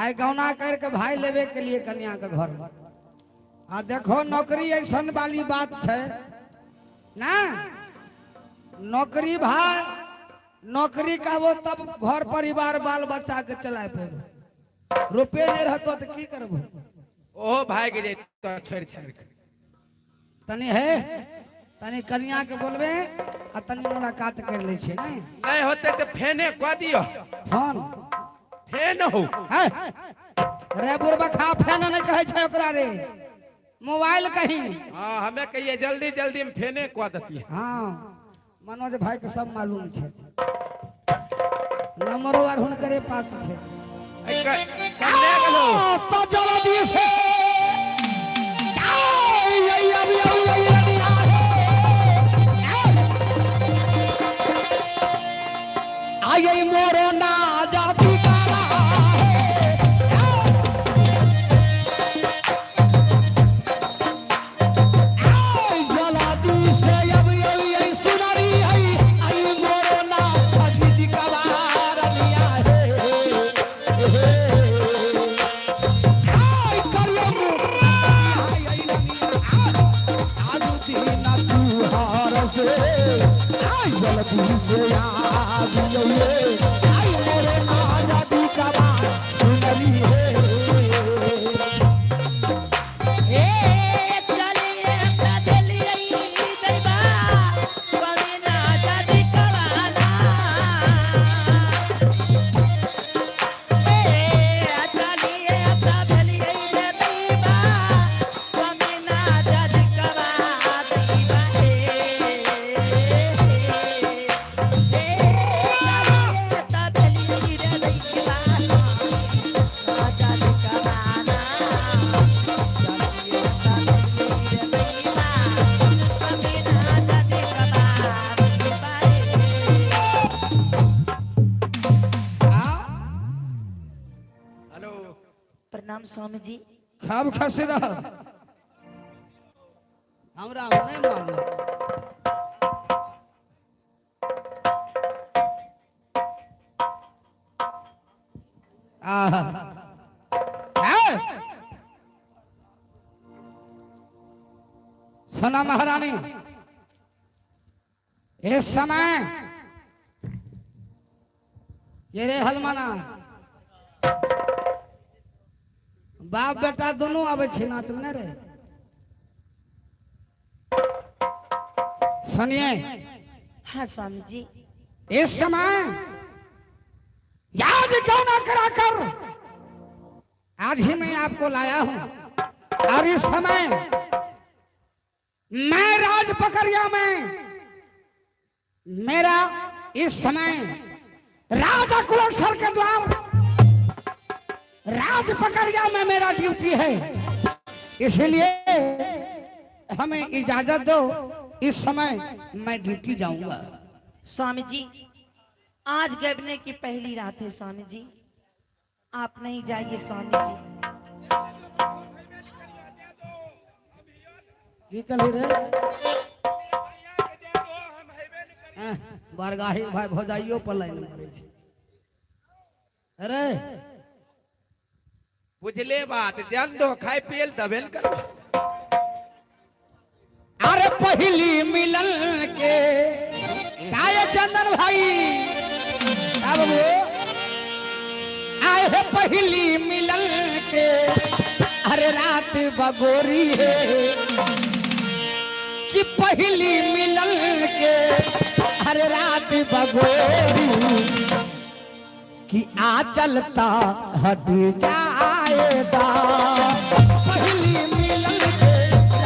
आइ गौना करके भाई लेबे के लिए कन्या के घर में। आ देखो नौकरी ऐसन वाली बात छै ना, नौकरी भाई नौकरी का वो तब घर परिवार बाल बच्चा के चलाए पेबो, रुपये नहीं रहतो तो की करबो। ओहो भागि जैतो छोड़ि छाड़ि के। तनी हे तनी कन्या के बोलबे आ तनी मुलाकात कर लै छियै। नहीं नहीं होते तो फेने कऽ दियो। फोन फेन हो है रे बुढ़बा खा, फेन नहीं कहै छै ओकरा रे, मोबाइल कही। हाँ हमें कहिए जल्दी जल्दी में फेने कऽ देतियै। हाँ मनोज भाई के सब मालूम छै, नंबरो आर हुनकरे पास छै। कन्ने गेलो तो जल्दी से आये मोरो ना जाती काला जलादी से अब ये सुनरी है आई मोरो ना जाती काला रनिया है आई करियो आज दिन तुहार से आई जल्दी से आज ये आई मोरे आजादी का बात सुनरी है। ए चलिए चलिए दैबा स्वामी ना आजादी कवाना। ए चलिए चलिए दैबा स्वामी ना आजादी कवाना। ए चलिए चलिए दैबा आजादी कवाना। हेलो प्रणाम स्वामी जी। खब खसी रह, हमरा नहीं मालूम। आहा है? सुना महारानी, इस समय ये रे हलमाना बाप बेटा दोनों आबै छै नाच में ने रे। सुनिए। हाँ स्वामी जी। इस समय याद क्यों ना करा कर आज ही मैं आपको लाया हूं, और इस समय मैं राज पकड़िया में मेरा इस समय राजा कुलक्षर के द्वार राज पकड़िया में मेरा ड्यूटी है, इसलिए हमें इजाजत दो, इस समय मैं ड्यूटी जाऊंगा। स्वामी जी आज गबने की पहली रात है स्वामी जी, आप नहीं जाइए स्वामी जी। की कहली रे? बरगाही भाई भौजाइयो पर लाइन मारै छै। अरे बुझले बात जन दो खाय पियल तबे न करबो। अरे पहली मिलन के काय चंदन भाई का बाबू आए है पहली मिलन के, अरे रात बगोरी है कि पहली मिलन के, अरे रात बगोरी कि आ चलता हट जाएगा। पहली मिलन के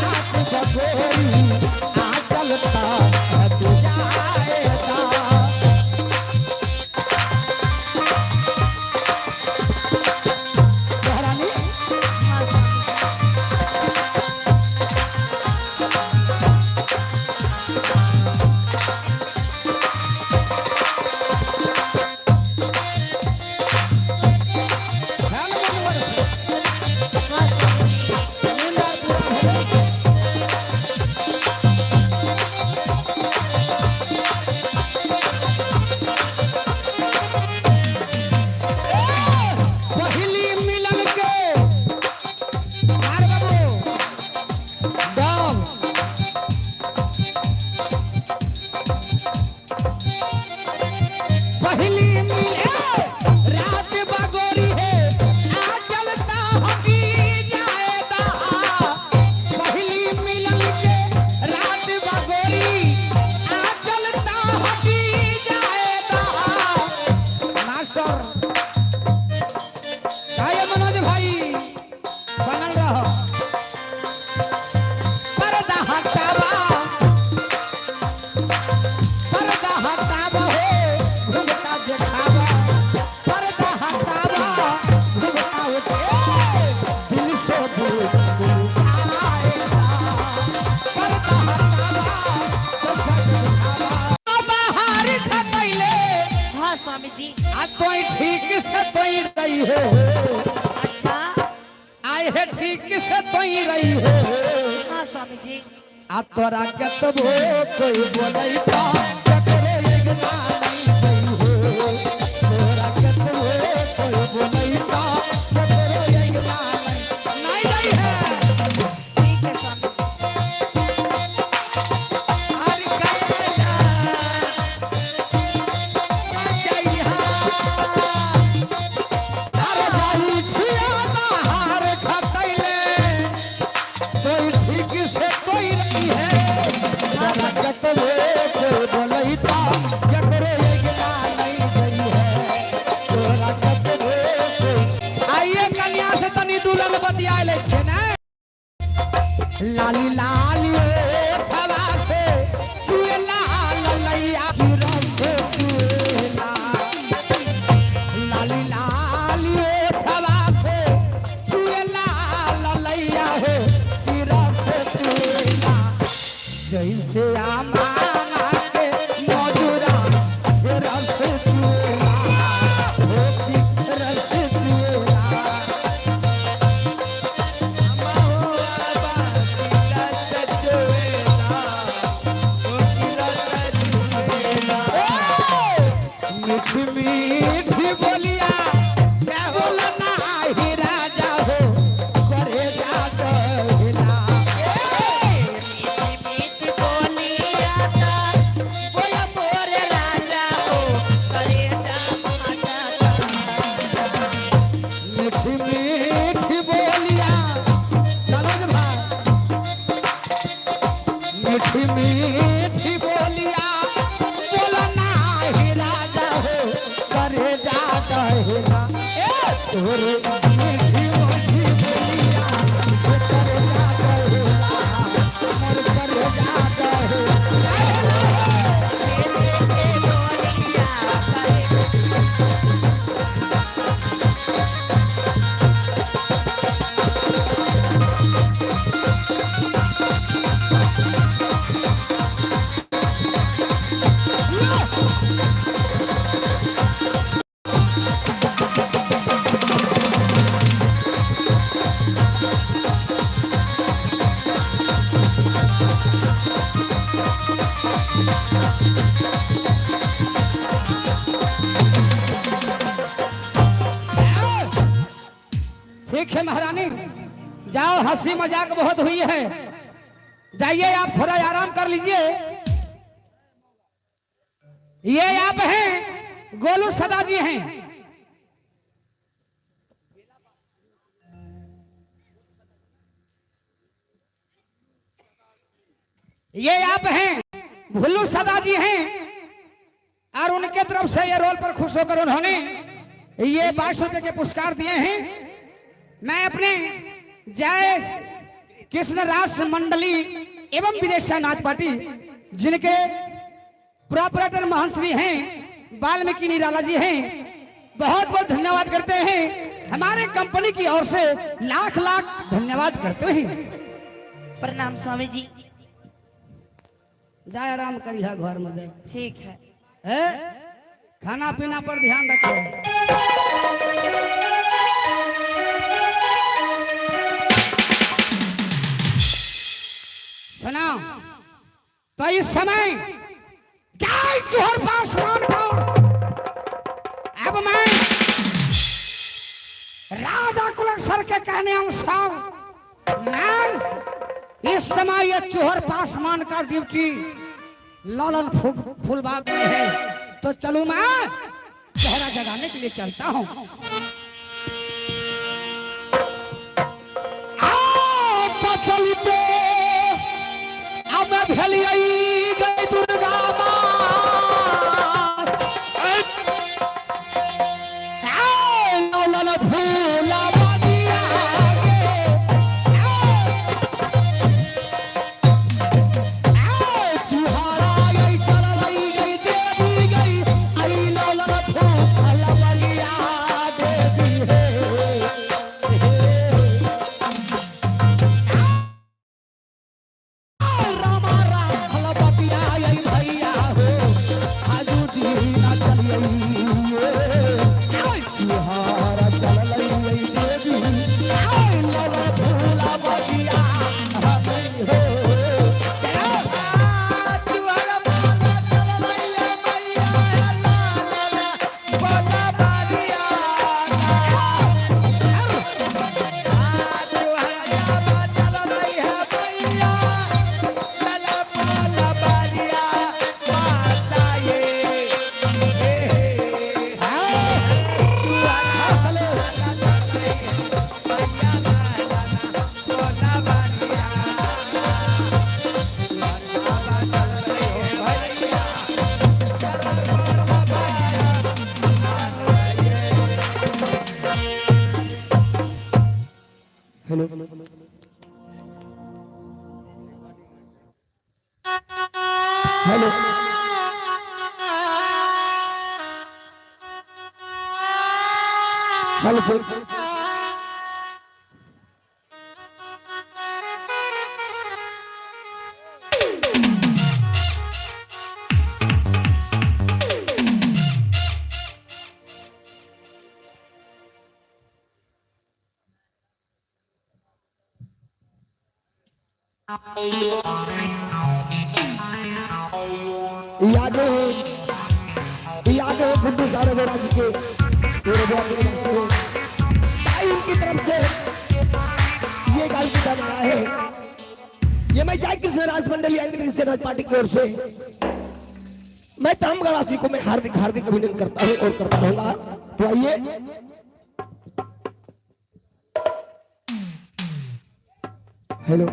रात बगोरी आ चलता हट जाएगा। महारानी हाँ स्वामी जी। ध्यान बोलू। हाँ स्वामी रही है। अच्छा। आए है ठीक से तोई रही है। हाँ स्वामी जी। आ तोरा कतबो कोई बोलैता ककरो अंगना नहीं गई हो। तोरा कतबो कोई बोलैता ककरो अंगना नहीं गई है। ठीक है स्वामी। अरे कैला जइहा। अरे जाई छिया बाहर खतैले कोई ठीक से कोई रही है। तोरा कतबो कोई बोलैता ककरो अंगना नहीं गई है। तोरा कतबो कोई आइए कन्या से तनी दुल्हन बतिया ले छे ने। लाली लाली हवा से चुएला ललैया से चुएला। लाली लाली हवा से चुएला ललैया हो से चुएला। जैसे आमा के मौजूदा रस चुएला हो रस चुएला। मीठी मीठी बोलिया क्या बोलना ही राजा हो करे जा दहिला। मीठी बोलिया ता बोला मोरे राजा हो करे जा माता। मीठी मीठी बोलिया सनोज भाई मीठी मीठी बोलिया बोलना ही राजा हो करे जा दहिला। ए तोरे मीठी मीठी बोलिया करे जा दहिला मोर करे जा दहिला। मीठी बोलिया करे। ठीक है महारानी, जाओ, हंसी मजाक बहुत हुई है, जाइए आप थोड़ा आराम कर लीजिए। ये आप हैं गोलू सदा जी हैं। ये आप हैं भुल्लू सदा जी हैं और उनके तरफ से ये रोल पर खुश होकर उन्होंने ये 22 रुपए के पुरस्कार दिए हैं। मैं अपने जय कृष्ण रास मंडली एवं विदेशिया नाच पार्टी, जिनके प्रोपरेटर महंत श्री हैं वाल्मीकि निराला जी हैं, बहुत बहुत धन्यवाद करते हैं। हमारे कंपनी की ओर से लाख लाख धन्यवाद करते हैं। प्रणाम स्वामी जी। जाय आराम करिहा घर में जाए। ठीक है। है खाना पीना पर ध्यान रखो। सुनाओ तो इस समय गाय चोहर पासवान का अब मैं राजा कुलसर के कहने अनुसार मैं इस समय ये चोहर पासवान का ड्यूटी लालन फूलबाग में है, तो चलू मैं चेहरा जगाने के लिए चलता हूँ। आओ तो चलते अब भेलियई गई दुर्गा माँ। आओ लालन फूला बगिया गे। आओ चुहारा गई चढ़ई गई देवी गई आई लालन फूला बगिया देवी हे। रामा राम बतिया आई भैया हो आजू दीना चलिए चुहारा। Hello hello hello check. याद हो, याद हो गुड्डू सारे जी के मेरे बहुत भाई, उनकी तरफ से ये गायकी गाना आया है। ये मैं जय कृष्ण राज मंडल कृष्ण राज पार्टी की ओर से मैं तमाम गवासी को मैं हार्दिक हार्दिक अभिनंदन करता हूं और करता रहूंगा। तो आइए, हेलो।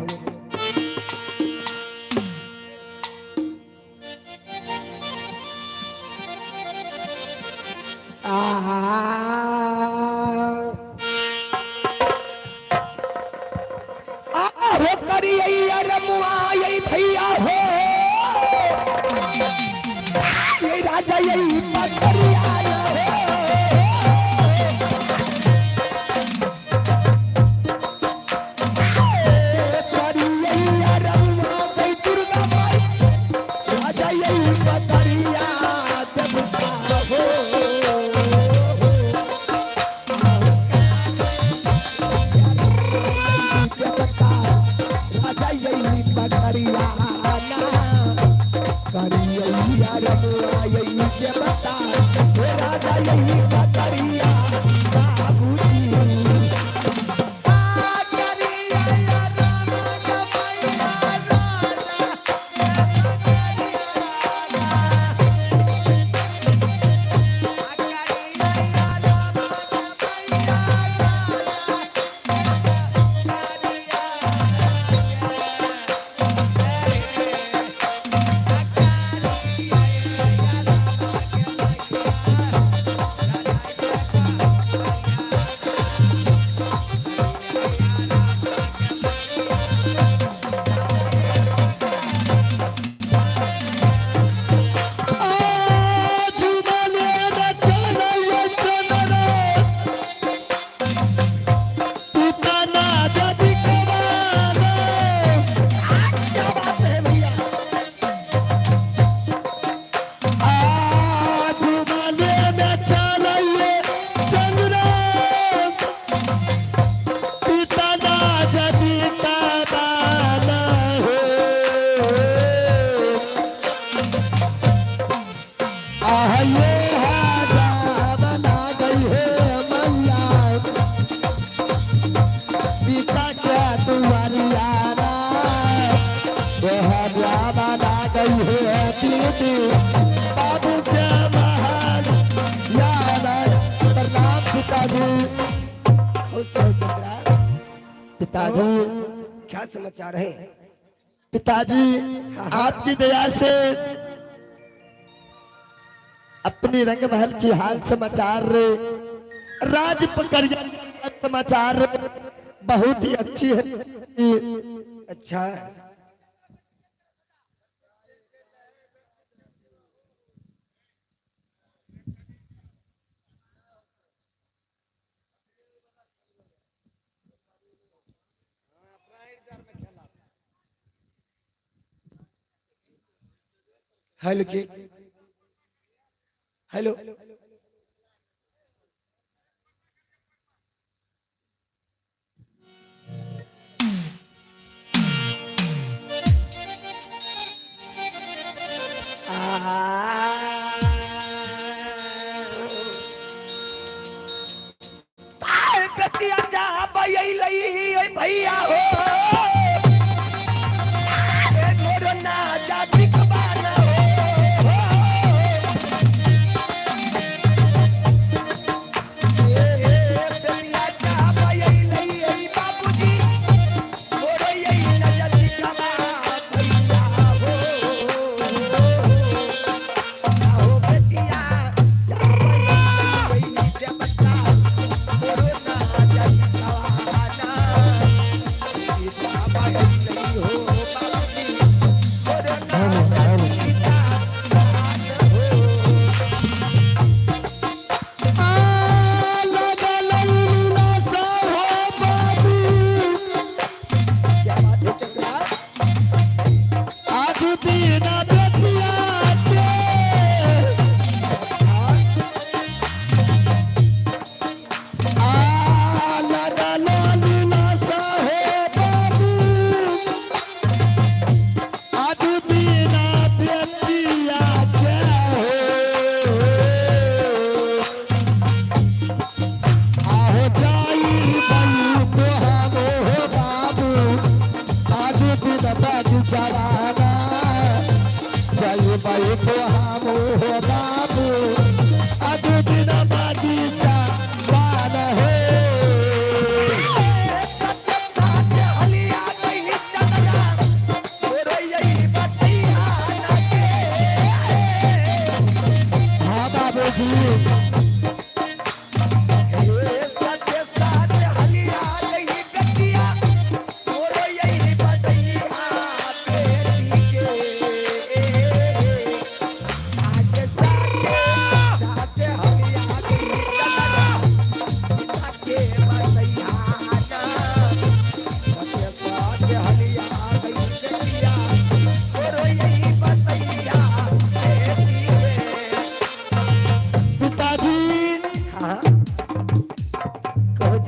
हो करिए रमुआ यही भैया हो, ये राजा यही पकड़िया हो। करिए रमुआ गई दुर्गा माई, राजा यही पकड़िया देवता हो। राजा यही पकड़िया ना, करिया रमुआ यही देवता, हे राजा यही पकड़िया बाबूजी। क्या बात है भैया। बाबू क्या महान यार, प्रणाम पिताजी। खुश रहो चंद्रा। पिताजी। क्या समाचार है? पिताजी, आपकी दया से अपनी रंग महल की हाल समाचार, राज पकड़ समाचार बहुत ही अच्छी है। अच्छा, हेलो जी, हेलो। बेटिया जा भैया हो, ए मोर ना जा दिखबाना हो। ए बेटिया जा भैया बाबूजी, मोर यही ना जा दिखबा भैया हो। आओ बेटिया जा भैया देवता, मोर ना जा दिखबाना।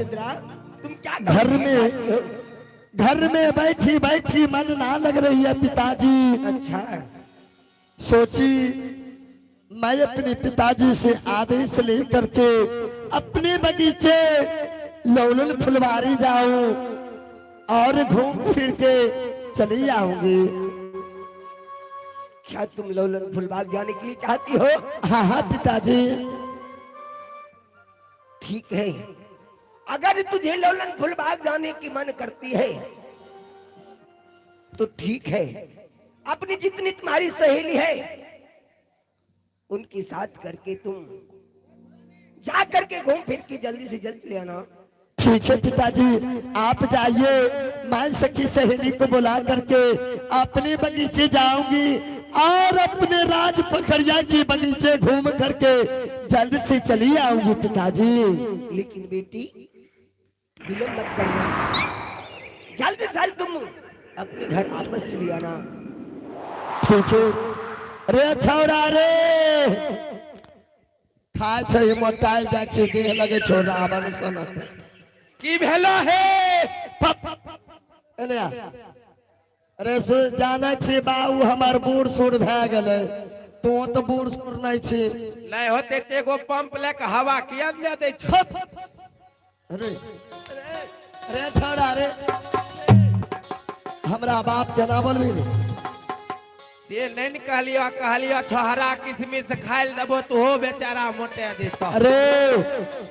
चंद्रा, तुम क्या घर में घर में बैठी बैठी मन ना लग रही है पिताजी। अच्छा। सोची मैं अपने पिताजी से आदेश लेकर के अपने बगीचे लोलन फुलवारी जाऊं और घूम फिर के चली आऊंगी। क्या तुम लोलन फुलबाग जाने के लिए चाहती हो? हाँ हाँ पिताजी। ठीक है, अगर तुझे लोलन फुलबाग जाने की मन करती है तो ठीक है, अपनी जितनी तुम्हारी सहेली है उनके साथ करके तुम जा करके घूम फिर के जल्दी से जल्द चले आना। ठीक है पिताजी, आप जाइए, मैं सखी सहेली को बुला करके अपने बगीचे जाऊंगी और अपने राज पखरिया के बगीचे घूम करके जल्द से चली आऊंगी पिताजी। लेकिन बेटी, विलंब मत करना, जल्द से जल्द तुम अपने घर आपस चली आना। ठीक है। रे छौड़ा रे, खाय छै मोटाइल जाइ छै, देह लगे छौ रावण सनक। की भेलो हे? एने आ। अरे सुन, जानै छी बाबू हमर बूढ़ सूढ़ भए गेलै, तू तऽ बूढ़ सूढ़ नहि छी। नहीं होते ते एगो पंप ले के हवा किया ने दे दै छौ? अरे अरे छौड़ा रे, हमरा बाप के ना बोलबी रे। से नहीं ने कहलियो, कहलियो छोहरा किशमिश खाइल देबो तो हो बेचारा मोटे देतो। अरे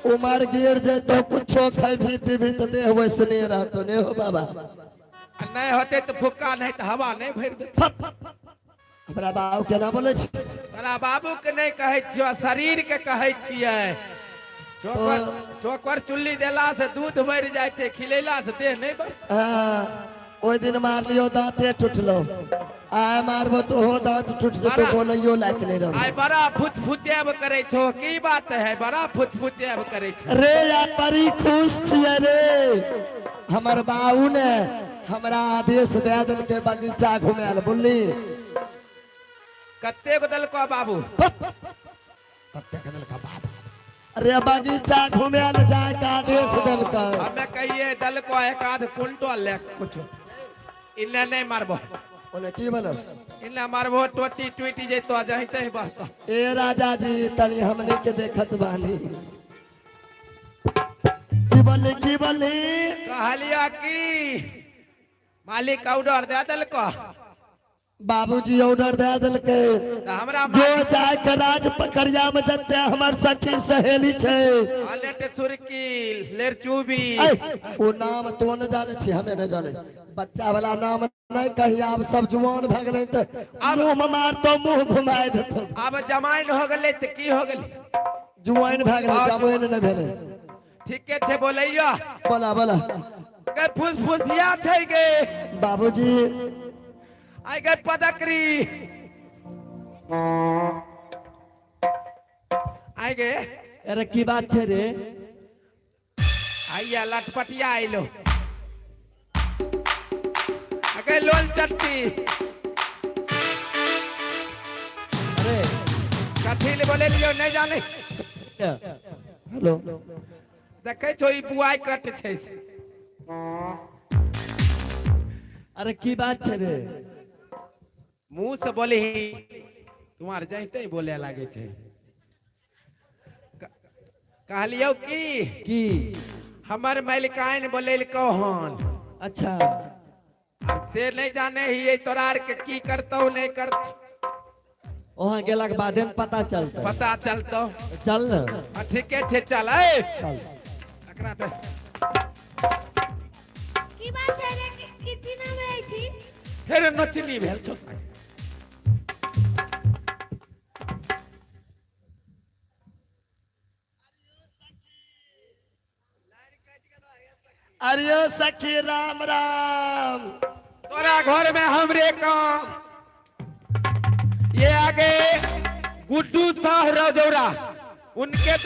उमर गिर जेतो, कुछो खैबी पीबी तऽ देह वैसने रहतो ने हो बाबा। नहीं होते तो फुक्का नहीं तो हवा नहीं भरि देतो। हमरा बाबू के ना बोलै छी। तोरा बाबू के नहीं कहै छियो, शरीर के कहै छियै। चोकर चोकर चुल्ली देला से दूध बढ़ि जाइ छै, खिलेला से देह नहीं बढ़। हाँ, ओहि दिन मारलियो दांते टूटलो, आय मारबो तो हो दांत टूट जेतो, बोलैयो लायक नहीं रहबो। आइ बड़ा फुचफुचेब करै छो, की बात है? बड़ा फुचफुचेब करै छो। रे यार, बड़ी खुश छियै रे, हमर बाबू ने हमरा आदेश दे देलकै बगीचा घुमे लए, बुझली? कतेक देलको बाबू? कतेक देलकै बाबू? अरे बगीचा घुमे लए जाय के आदेश देलकै। हमे कहिए देलको एक आध कुंटल ले कुछ, इन्ने नहीं मारबो। बोले की बोलो? इन्ने मारबो टोटी टूटी जैतो, जहीं तहीं बहतो। ए राजा जी, तनी हमने के देखत बानी। की बोली, की बोली? कहलिया की मालिक ऑर्डर दे देलको? बाबूजी ऑर्डर दे देलकै। तऽ हमरा जो जाय के राज पकड़िया में जते हमर सखी सहेली छै। अलेट सुरकी लेरचूबी। ऐ, ओ नाम तो न जाने छी, हमे नहीं जाने। बच्चा वाला नाम नहीं कही, आब सब जुआन भए गेलै तऽ मुंह में मारतो, मुंह घुमाय देतो। आब जमाइन हो गेलै तऽ की हो गेलै? जुआन भए गेलै, जमाइन नहि भेलै। ठीके छै, बोलैयो। बोला बोला। गे फुसफुसिया छै गे। बाबूजी। आइ गे पदकरी, आइ गे। अरे की बात छै रे? आइया लटपटिया आइलो, अगे लोल चट्टी। अरे। कथी ले बोलेलियो नहीं जाने। हेलो। देखै छो ई बुआई कट छै से। अरे की बात छै रे? मुंह से बोलही, तुम्हार जहिते ही बोले लागे छै। कहलियौ की? की? हमर मलिकाइन बोलेलकौ हन। अच्छा। आब से नहीं जाने ही तोरा आर के की करतौ नहीं करतौ। वहां गेला के बादे में पता चलतै। पता चलतौ। चल न। आ ठीके छै, चल ए। चल। एकरा तऽ की बात छै रे? की नाम रहै छी? फेर नचनी भेल छौ। अरे ओ सखी, राम राम। तोरा घर में हमरे काम। ये आगे गुड्डू शाह रजौरा, उनके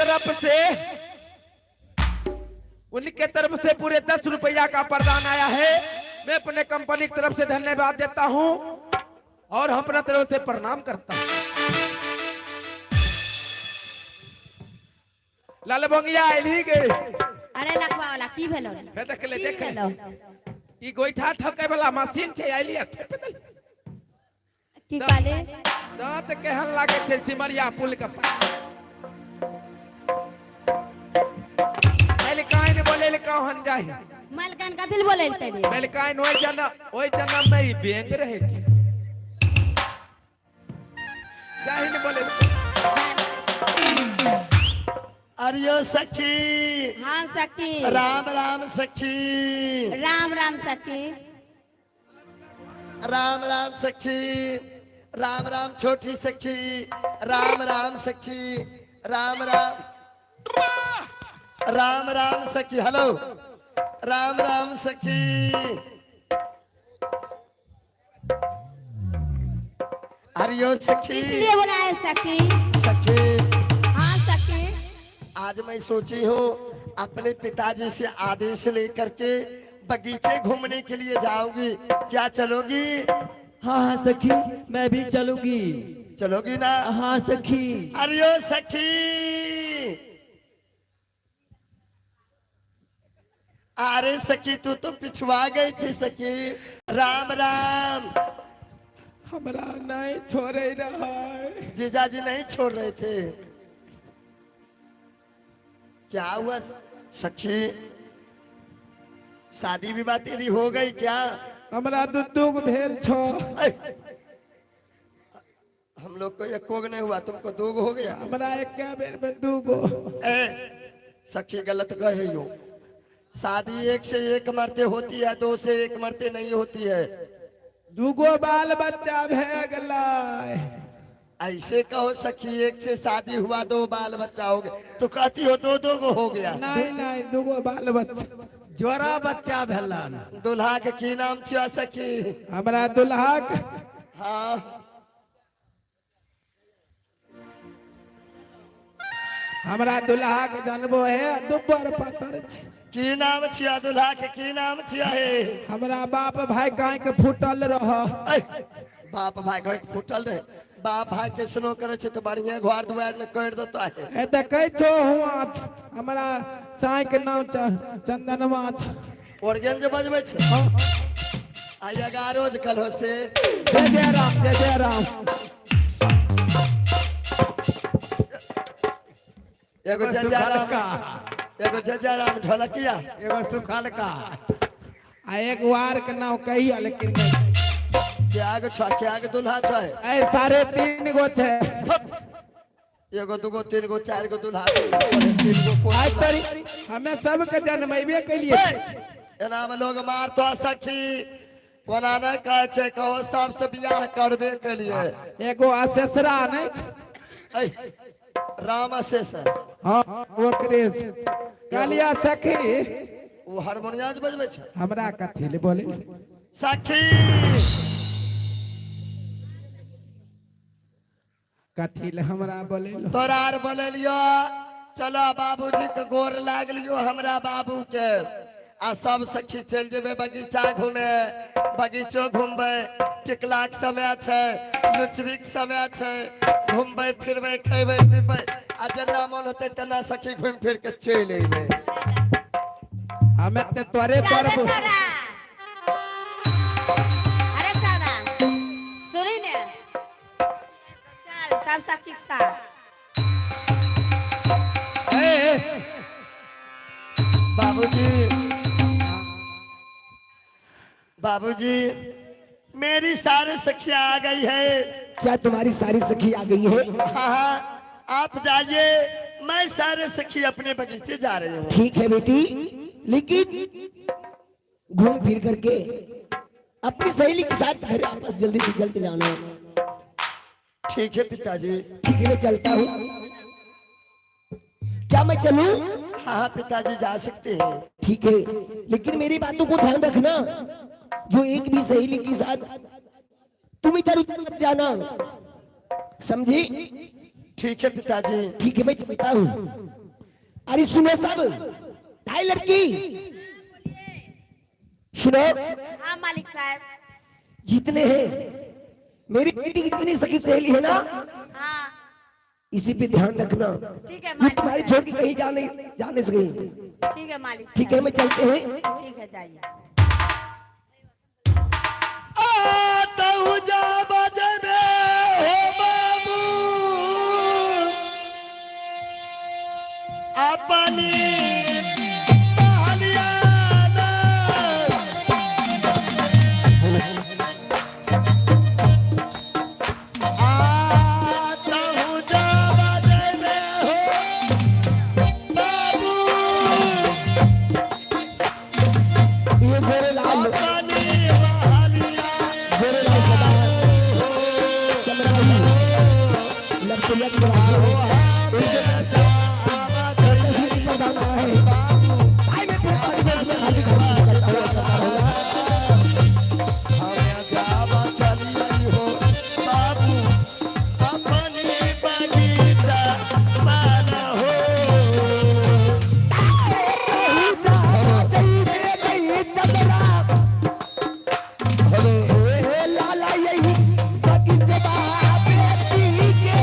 तरफ से पूरे 10 रुपया का प्रदान आया है। मैं अपने कंपनी की तरफ से धन्यवाद देता हूँ और हम अपना तरफ से प्रणाम करता हूँ। ललबोंगिया अली गे। अरे लखवा वाला। की भेलो? हे देख ले की देख ले। भेलौ? ई गोइठा ठकै वाला मशीन छै आइलिए थोपि देल। की कहले? दांत केहन लागै छै सिमरिया पुल के पार। मलिकाइन बोले ले कहन जाही। मलकान कथी ले बोलै लए रे? मलिकाइन ओहि जन्म ओहि जन्म में ई बेंग रहे थे। जाही ने बोले ले। अरियो सखी। हाँ सखी। राम राम सखी। राम राम सखी। राम राम सखी, राम राम छोटी सखी, राम राम सखी, राम राम, राम राम सखी। हेलो, राम राम सखी। हरिओ सखी। इसलिए बुलाए सखी। सखी। हाँ सखी। आज मैं सोची हूँ अपने पिताजी से आदेश लेकर के बगीचे घूमने के लिए जाऊंगी, क्या चलोगी? हाँ हाँ सखी, मैं भी चलूंगी। चलोगी ना? हाँ सखी। अरे ओ सखी, अरे सखी तू तो पिछवा गई थी सखी, राम राम। हमरा नहीं छोड़े रहा है। जीजाजी नहीं छोड़ रहे थे। क्या हुआ सखी, शादी विवाह तेरी हो गई क्या? हमरा दू दू गो भेल छो। ऐ, हम लोग को एक नहीं हुआ, तुमको दो गो हो गया। हमरा एक बेर में दू गो। ए सखी, गलत कह रही हो। शादी एक से एक मरते होती है, दो से एक मरते नहीं होती है। दूगो बाल बच्चा भे गेलै। ऐसे कहो सखी, एक से शादी हुआ दो बाल बच्चा हो गया, तो कहती हो दो दो गो हो गया। नहीं नहीं, दूगो बाल बच्चा। जोड़ा बच्चा भेलन। दुल्हा के की नाम छिया सखी? हमरा दुल्हा के हाँ। हमरा दुल्हा के जानबो है, दुब्बर पातर छै। की नाम छिया दुल्हा के, की नाम छिया हे? हमरा बाप भाई काहे के फूटल रह। ऐ, बाप भाई के फूटल रहे? बाप भाई के सुनो करे छे तो बढ़िया घर दुआर में कर देता है। ए देखै छो हुआ हमरा साई के नाम चंदनमा छ। ऑर्गन जे बजबै छे आ एगारो जे कलहो से। जय जय राम, जय जय राम। एगो जय जय राम, एगो जय जय राम ढोलकिया, एगो सुखलका आ एक वार के नाम कहिया लेकिन नहीं। क्या गो छ, क्या गो दुल्हा छ? ए 3.5 गो छे। एगो दूगो तीन गो चार गो दुल्हा, 3.5 गो कोन? आज तरी हमें सबके जन्मेबे के लिए। एना में लोग मार तो सखी, ओना नहीं कहे छे, कहो सबसे बियाह करबे के लिए। एगो असेसरा नहीं छे। ऐ राम अशेष। हाँ ओकरे से। कहलिया सखी। वो हारमोनिया जे बजबै छे। हमरा कथी ले बोले? सखी। कथी ले हमरा बोले? तोरा आर बोलेलियो, चलो बाबूजी के गोर लाग लियो हमरा बाबू के, आ सब सखी चल जेबे बगीचा घूमे। बगीचो घूमबे, टिकला के समय छै, लुचबी के समय छै, घूमबे फिरबे खेबे पीबे आ जेना मन होते तेना सखी घूम फिर के चलि अयबै। हमें ते तोरे चल रे पर छौड़ा, अरे छौड़ा सुनी ने, चल सब सखी के साथ। ए, बाबूजी, बाबूजी, मेरी सारे सखियां आ गई है। क्या तुम्हारी सारी सखी आ गई है? हाँ हाँ, आप जाइए, मैं सारे सखी अपने बगीचे जा रही हूँ। ठीक है बेटी, लेकिन घूम फिर करके अपनी सहेली के साथ घर वापस जल्दी से जल्द लाना। ठीक है पिताजी। ठीक है, मैं चलता हूँ। क्या मैं चलूं? हाँ हाँ पिताजी, जा सकते हैं। ठीक है, लेकिन मेरी बातों को ध्यान रखना, जो एक भी सहेली के साथ तुम इधर उधर मत जाना, समझी? ठीक है पिताजी। ठीक है, मैं चलता हूँ। अरे सुनो सब, ढाई लड़की सुनो। हाँ मालिक साहब। जितने हैं मेरी बेटी की जितनी सखी सहेली है ना, हाँ। इसी पे ध्यान रखना। ठीक है ये मालिक तुम्हारी साहब। छोड़ के कहीं जा नहीं जा नहीं सकेंगे। ठीक है मालिक ठीक है, साहब। हमें चलते हैं। ठीक है, जाइए। आता हूँ जा बजे में हो बाबू अपनी बहलियाना। आता हूँ जा बजे में हो बाबू ये गोरे लाल अपनी बहलिया गोरे लाल सदा चमराही लड़के लग रहा हो प्रधान आया है। भाई मैं पूरे पार्टी को अपने हाथ में करता हुआ करता हूँ। लाला यही बगीचे बेटी के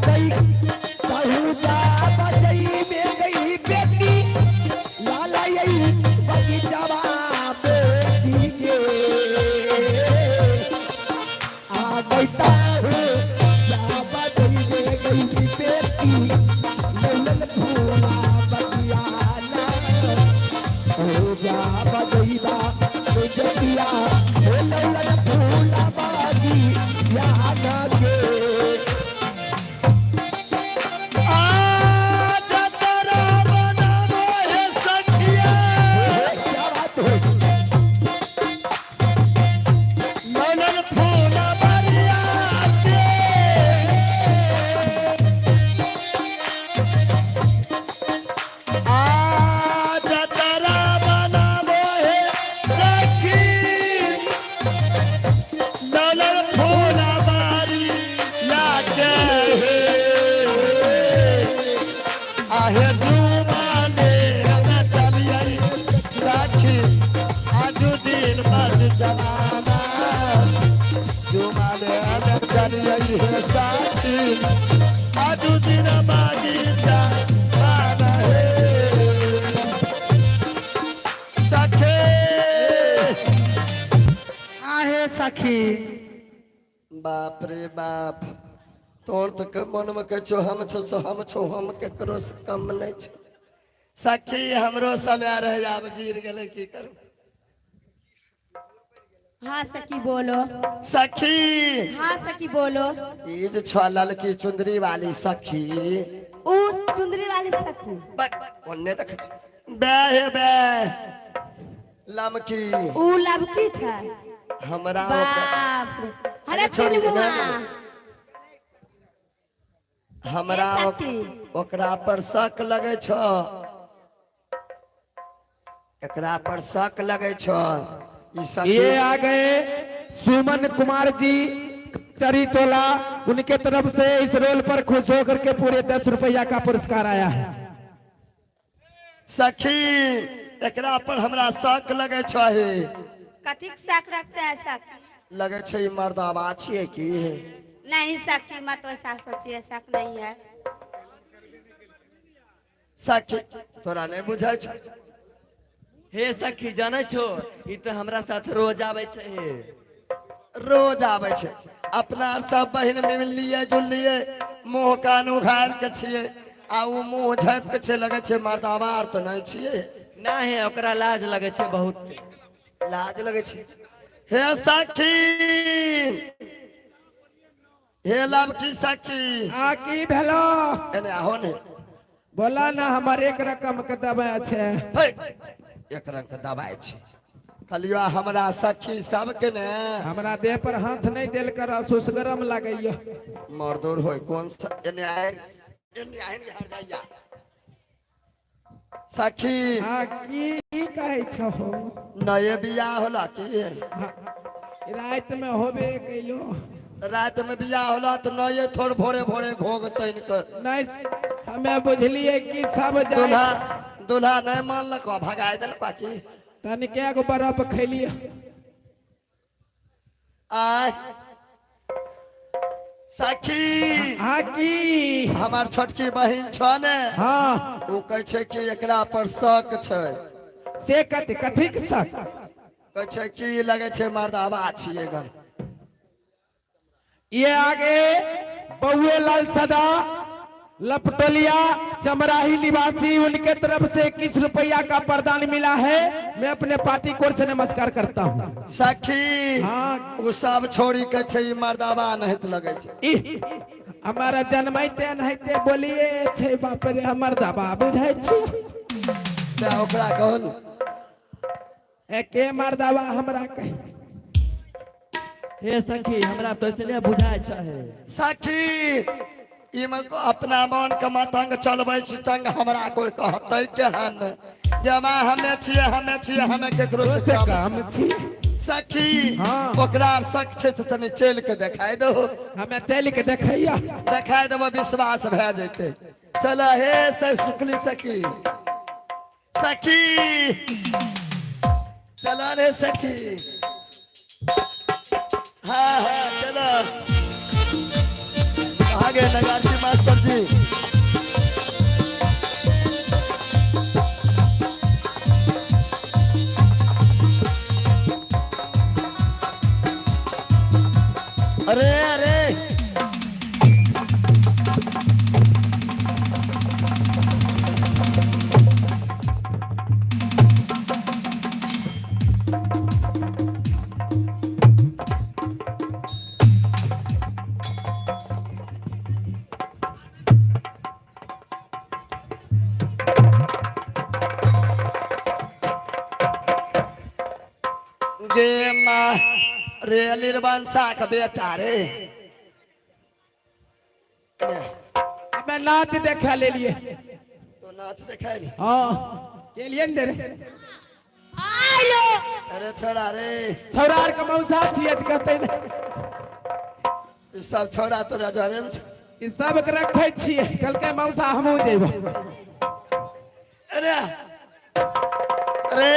गई कहूँ जा बजई में गई बेटी लाला यही बगीचा बेटी के आ गई ताहू जा बजई में गई बेटी ललन फूला बगियाना हो जा बजईबा बेजतिया हो ललन फूला बगियाना के। क्या बात है? आहे जुमाने ना चलिए साखी आजू दिन मत जमाना जुमाने ना चलिए हे साखी आजू दिन बागीचा माना है सखे। आहे सखी। बाप रे बाप, तोर तऽ मनमे कहै छौ हम छौ सो हम छौ, हम केकरो से कम नहि छौ सखी। हमरो समय रहे आब गिर गेलै, की करू? हाँ सखी, बोलो। सखी। हाँ सखी, बोलो। ई जे छौ ललकी चुंदरी वाली सखी। उस चुंदरी वाली सखी? बक ओन्ने देखै छौ बे हे बे लमकी। ऊ लबकी छै? हमरा ओकर बाप रे, अरे अरे छोड़ी, तीन मुआ। हमरा ए सखी। ओकरा पर शक लगै छौ, एकरा पर शक लगै छौ ई सखी। ये आ गए सुमन कुमार जी चरी टोला, उनके तरफ से इस रोल पर खुश होकर के पूरे 10 रुपया का पुरस्कार आया है। सखी, एकरा पर हमरा शक लगै छौ हे। कथिक शक रखते हैं सखी? लगै छै ई मर्दाबा छियै की? नहीं सखी, मत वैसा सोचिए, शक नहीं है। सखी, तोरा नहि बुझै छौ? हे सखी, जानै छो, ई तऽ हमरा साथ रोज आबै छै हे। रोज आबै छै। अपना सब बहिन मिललियै जुललियै, मुँह कान उघारि के छियै आ ओ मुँह झाँपि के छै। लगै छै मर्दाबा आर तऽ नहि छियै? ना हे, ओकरा लाज लगै छै बहुत। लाज लगै छै। हे सखी, हे लवकी सखी। आ की भेलो? एने आहो ने। बोला ना, हमर एक रकम के दबाई छै। हे, एक रंग के दबाइ छै। कहलियो हमरा सखी सबके ने हमरा देह पर हाथ नहीं देल कर, सुसगरम लागैया। मर्दोर होय कोन एने आयल एने आयल हर जाइया सखी। आ की की कहै छहो? नये बियाह होला की? रात में होबे कैलो। रात में बियाह होला तऽ नये थोड़ भोरे भोरे घोघ तैन के नहीं, हमें बुझलिए कि सब दूल्हा जाए। दूल्हा नहीं मानलक, भगाय देलक की? तनिके एगो बर्फ खैलिए। आय सखी। हाँ की? हमार छोटकी बहिन छ ने। हाँ। ओ कहै छै कि एकरा पर शक छै। से कथी कथी के शक? कहै छै कि लगै छै मर्दाबा छियै गन। ये आगे बउए लाल सदा लपटोलिया चमराही निवासी, उनके तरफ से 21 रुपया का प्रदान मिला है। मैं अपने पार्टी कोर से नमस्कार करता हूँ। सखी। हाँ। ओ सब छोड़ी के छै, ई मर्दाबा नहीं लगै छै। इह, हमारा जन्मैते नहिते बोलिए छै, बाप रे, हमर दबा बुझाइ छी। तें ओकरा कहू ने। ए के मर्दाबा हमरा कह। हे सखी, हमरा तो ऐसने बुझाय छै। सखी, इमे अपना मन के मतंग चलबै छी, तंग हमरा कोई कहतै केहन जे माँ हमे छियै, हमे छियै, हमे केकरो से से कम काम छी। छी। सखी। हाँ। ओकरा शक छै तऽ तनी चलि के देखाय दहो। हमे चलि के देखैया। देखाय देबो, विश्वास भए जेतै। चल हे से सुखली सखी, सखी चल रे सखी। हाँ हाँ, चलो। कहाँ गए नगारची मास्टर जी? अरे अरे, गे माँ रे, निर्वंशा के बेटा रे। अरे, हमे नाच देखा ले लिए। तो नाच देखाय ली? हाँ, के लिए ने रे। आइलो। अरे छोड़ा रे। छौड़ा आर के मौसा छियै तऽ कहतै ने। ई सब छोड़ा तोरा जरे में छै। ई सबके रखै छियै, कहलकै मौसा हमहूँ जेबै। अरे अरे,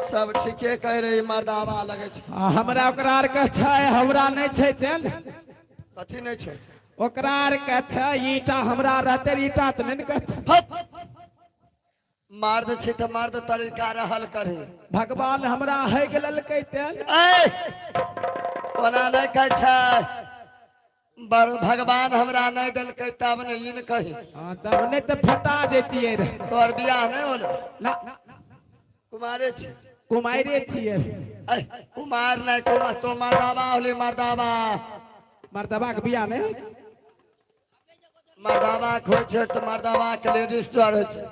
सब ठीके कह रही, मर्दाबा लगै छै। आ हमरा ओकरा आर के छै, हमरा नहि छै तेल। कथी नहि छै? ओकरा आर के छै ईटा, हमरा रहते ईटा तऽ नहि ने कहतै। हट, मर्द छै तऽ मर्द तरीका रहल करे। भगवान हमरा है गेलकै तेल। ऐ, ओना नहि कहै छै, बड़ भगवान हमरा नहि देलकै तब ने ई ने कही। हाँ, तब नहि तऽ फटा जैतियै रे। तोहर बियाह नहि होलो? ना। कुमारे छी? कुमारे छियै। ऐ, कुमार नहि, कुमार तो मर्दाबा होली, मर्दाबा। मर्दबा के बियाह नहि होइ छै? मर्दाबा के होइ छै तऽ मर्दाबा के लेडीज जर होइ छै।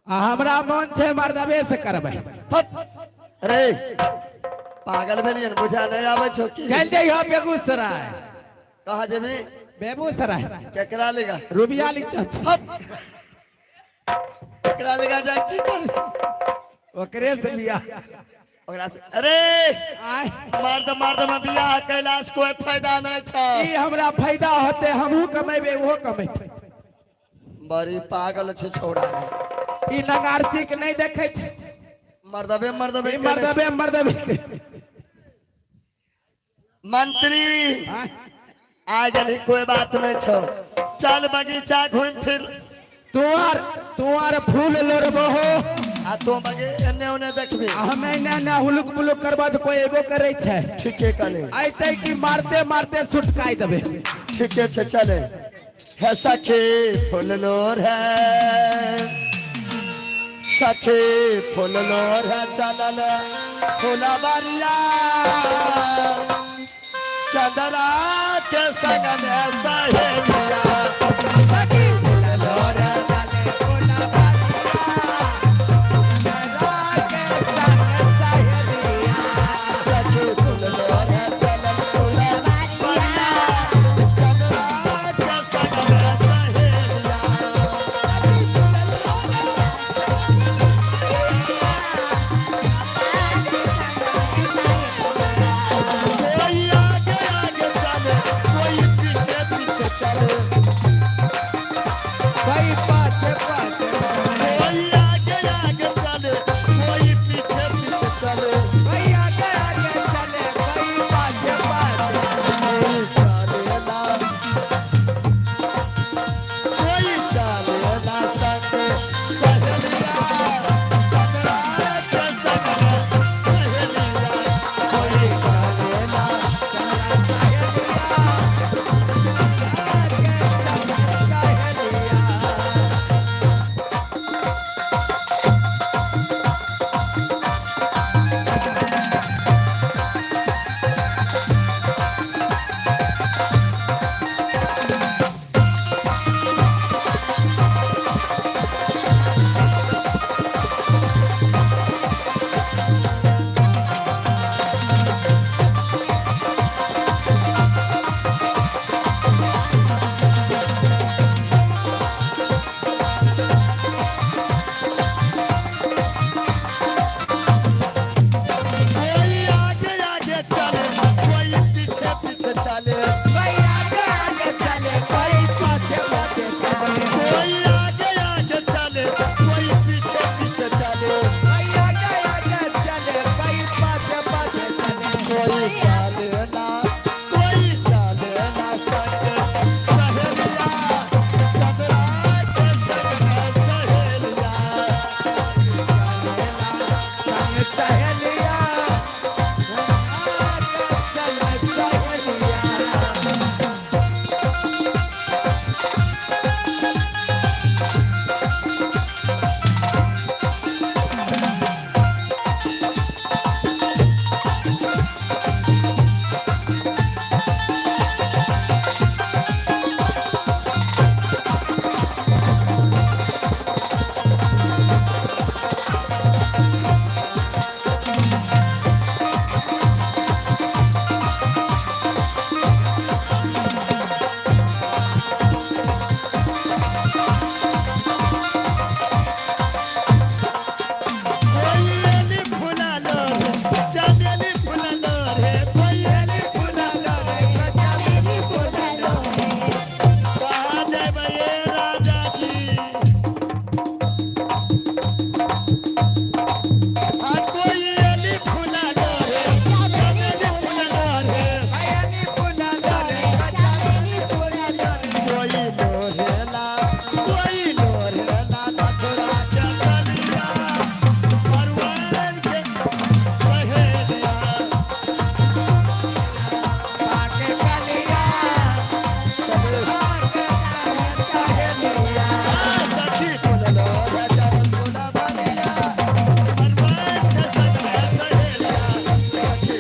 आ हमरा मन छै मर्दबे से करबै। हट, रे पागल भेलियै ने, बुझा नहि आबै छौ की? चलि जइहो बेगूसराय। कहाँ जेबी? बेगूसराय। केकरा लेगा? रुबिया लिख। हट, केकरा लेगा जा की करी? ओकरे से बियाह। ओकरा से? अरे, आय। मर्द मर्द में बियाह कैला से कोई फायदा नहीं छै। ई हमरा फायदा होते, हमहूँ कमेबै, ओहो कमेतै। बड़ी पागल छै छौड़ा रे। ई नगारची के नहि देखै छै। मर्दबे मर्दबे ई केने छै। मर्दबे मर्दबे के। मंत्री। आय। आज अभी कोई बात नहीं छौ, चल बगीचा घूम फिर। तोहर तोहर फूल लोड़बो हो। आ तो बगे एने ओने देखबी। आ हमे एने एने हुलुक बुलुक करबा तऽ कोई एबो करै छै? ठीके कहले। अयतै कि मारते मारते सुटकाइ देबै। ठीके छै, चले। हे सखी फूल लोर है, सखी फूल लोर है, चलल फूलबरिया, चंदरा के संग में सहेलिया। सखी फूल लोर है, चले फूलबरिया, चंदरा के संग सहेलिया। सखी फूल लोर है, चलल फूलबरिया, चंदरा के संग में सहेलिया। कोई आगे आगे चले, कोई पीछे पीछे चले। कोई लोरेला मथुरा चलिया परवान के सहेलिया। पाके कलिया सहेलिया। सखी बोललो रे चरण बोला बनिया परवान के संग में सहेलिया। सखी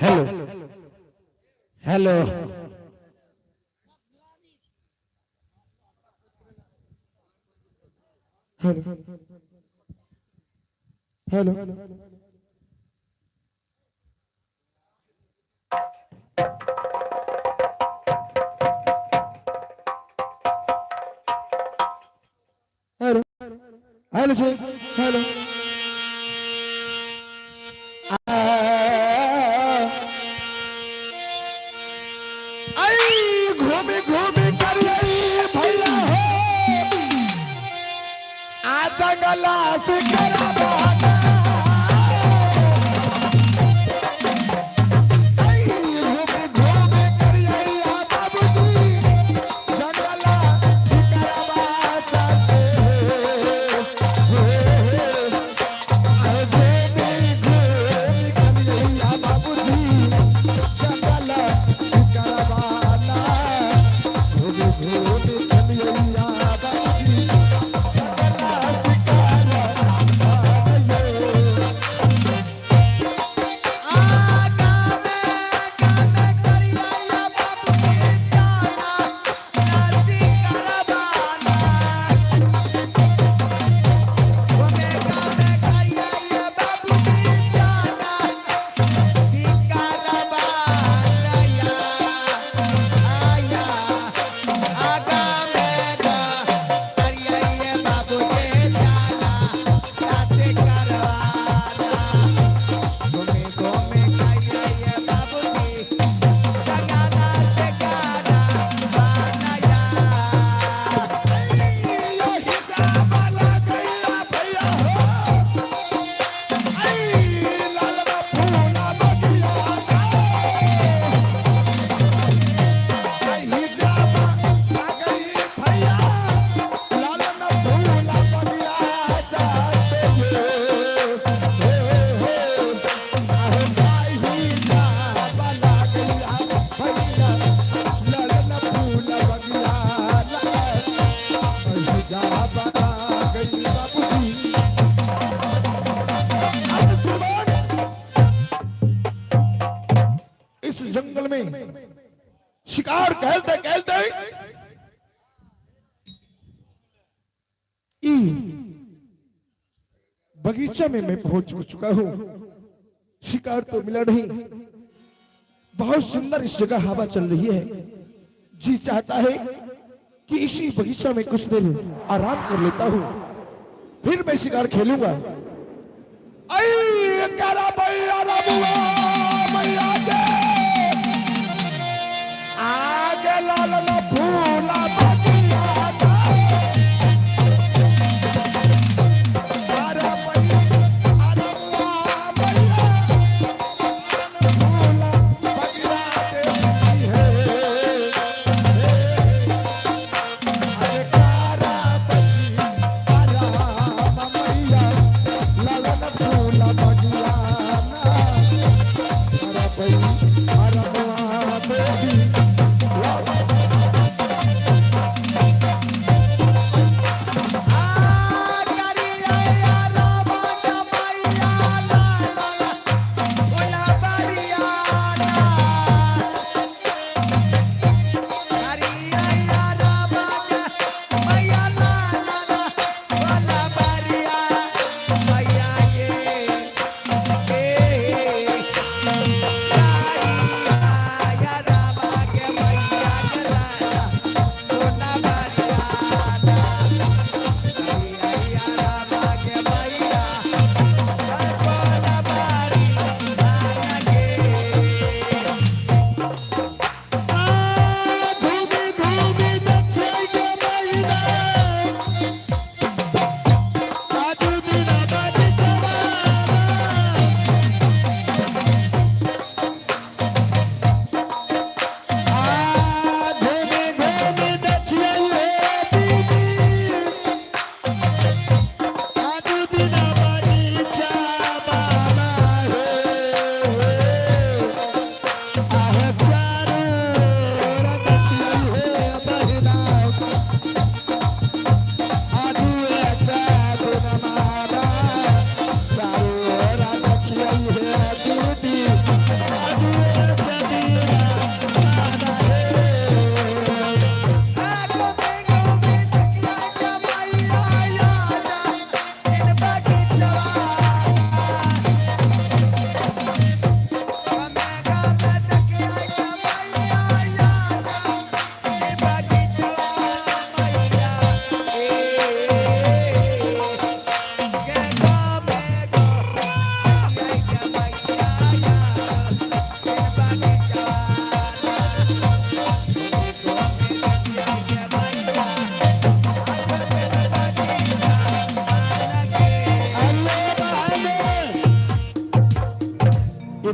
Hello hello hello hello hello hello ji hello. आई घूमी घूमी कर आई भैया हो आ जंगला सिकरा बहाना। आई घूमी घूमी कर आई आ बाबूजी जंगला सिकरा बहाना। घूमी घूमी कर आई आ बाबूजी जंगला सिकरा बहाना। घूमी घूमी कर आई आ बाबूजी जंगला सिकरा बहाना। इस जंगल में शिकार खेलते खेलते ई बगीचा में मैं पहुंच चुका हूं। शिकार तो मिला नहीं। बहुत सुंदर इस जगह हवा चल रही है। जी चाहता है कि इसी बगीचा में कुछ देर आराम कर लेता हूं, फिर मैं शिकार खेलूंगा। आई करा भैया रबुआ मैया के आगे लाल न फूला बगिया का। अरे भैया, अरे बुआ मैया, फूला बगिया तेरी है। अरे कारा बगिया, कारा मैया, लाल न फूला बगिया ना। अरे भैया, अरे बुआ देवी, लाल।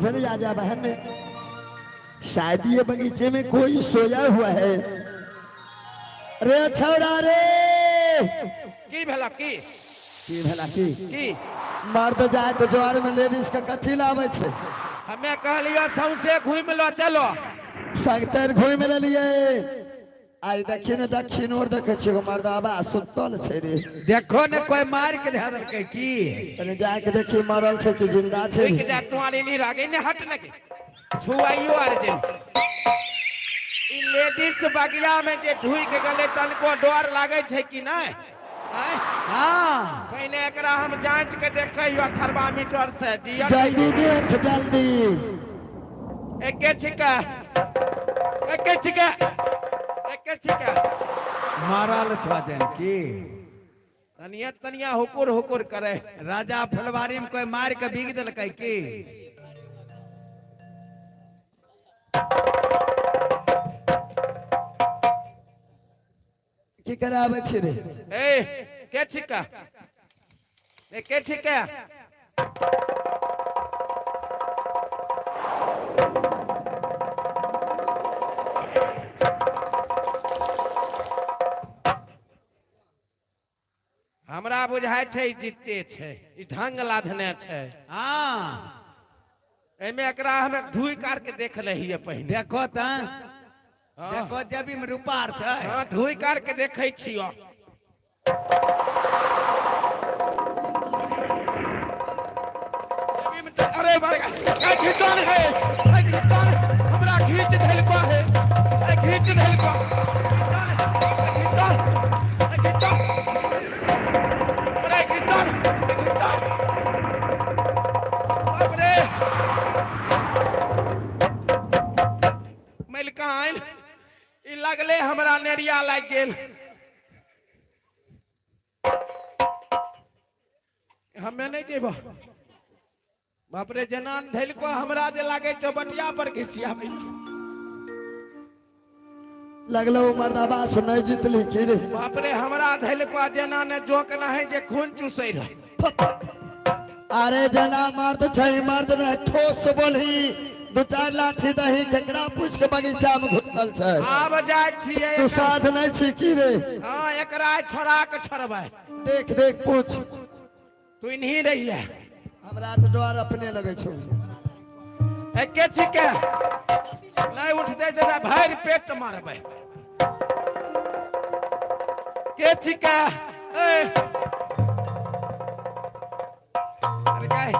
इधर ही आ जा बहन। शायद ये बगीचे में कोई सोया हुआ है। अरे छौड़ा रे। की भेला की? की भेला की? की? मर्द जाए तो ज्वार में लेडीज के कथी लावे छे? हमे कहलियो सौंसे घुमि लो चलो। सगतर घूमि लेलिए। आई दक्षिण दक्षिण और देखे छियै एगो मर्दाबा सुतल छै रे। देखो ने कोई मार के धऽ देलकै की? कने जाके देखी मरल छै कि जिंदा छै। रुकि जा तू आर एनी रागे ने हट लगे छुआइयो आर जे ई लेडीज बगिया में जे ढुकि गेलै तनको डर लागै छै कि नहि? आँय? हाँ। पहिने एकरा हम जांच के देखै हियो थर्मामीटर से जियल। जल्दी देख जल्दी। एके छिका एके छिका एके छिका। मारल छो जन की? तनिया तनिया हुकुर हुकुर करे। राजा फुलवारी में कोई मार के बीग देलकै की? की कराबै छी रे? ए के छिका ए के छिका? हमरा बुझाइ छै ई जीते छै, ई ढंग लाधने छै। हाँ। एहिमे एकरा हमे धुइ कार के देख लहिए पहिने। देखो तऽ देखो जेबी में रूपा आर छै। हाँ, धुइ कार के देखै छियो। जेबी में तऽ- अरे बड़का ए घिचन है, ए घिचन हमरा घीच देलको है, ए घीच देलको घिचन, ए घिचन, ए घिचन, अरे घिचन, ए घिचन, बाप रे मलिकाइन ई लगले हमरा नेरिया लागि गेल। हमे नहि जेबो। बाप रे जेना धैलको हमरा जे लागै चौबटिया पर घिसियाबै। लगलो मर्दाबा से नहीं जीतली की रे? बाप रे हमरा धैलको जेना ने जोक नहीं जे खून चूसै रहे। अरे जना मर्द छै मर्द ने ठोस बोलही, दू चार लाठी दही, केकरा पूछ के बगीचा में घुसल छै? आब जाइ छियै। तू साध नहीं छी की रे? हाँ, एकरा छोड़ा के छोड़बै। देख देख पूछ। तू इन्हीं रहिए। हमरा तऽ डर अपने लगै छौ। एके छिके नहीं उठते दादा भरि पेट मारबै। के छिके? ए अरे गाय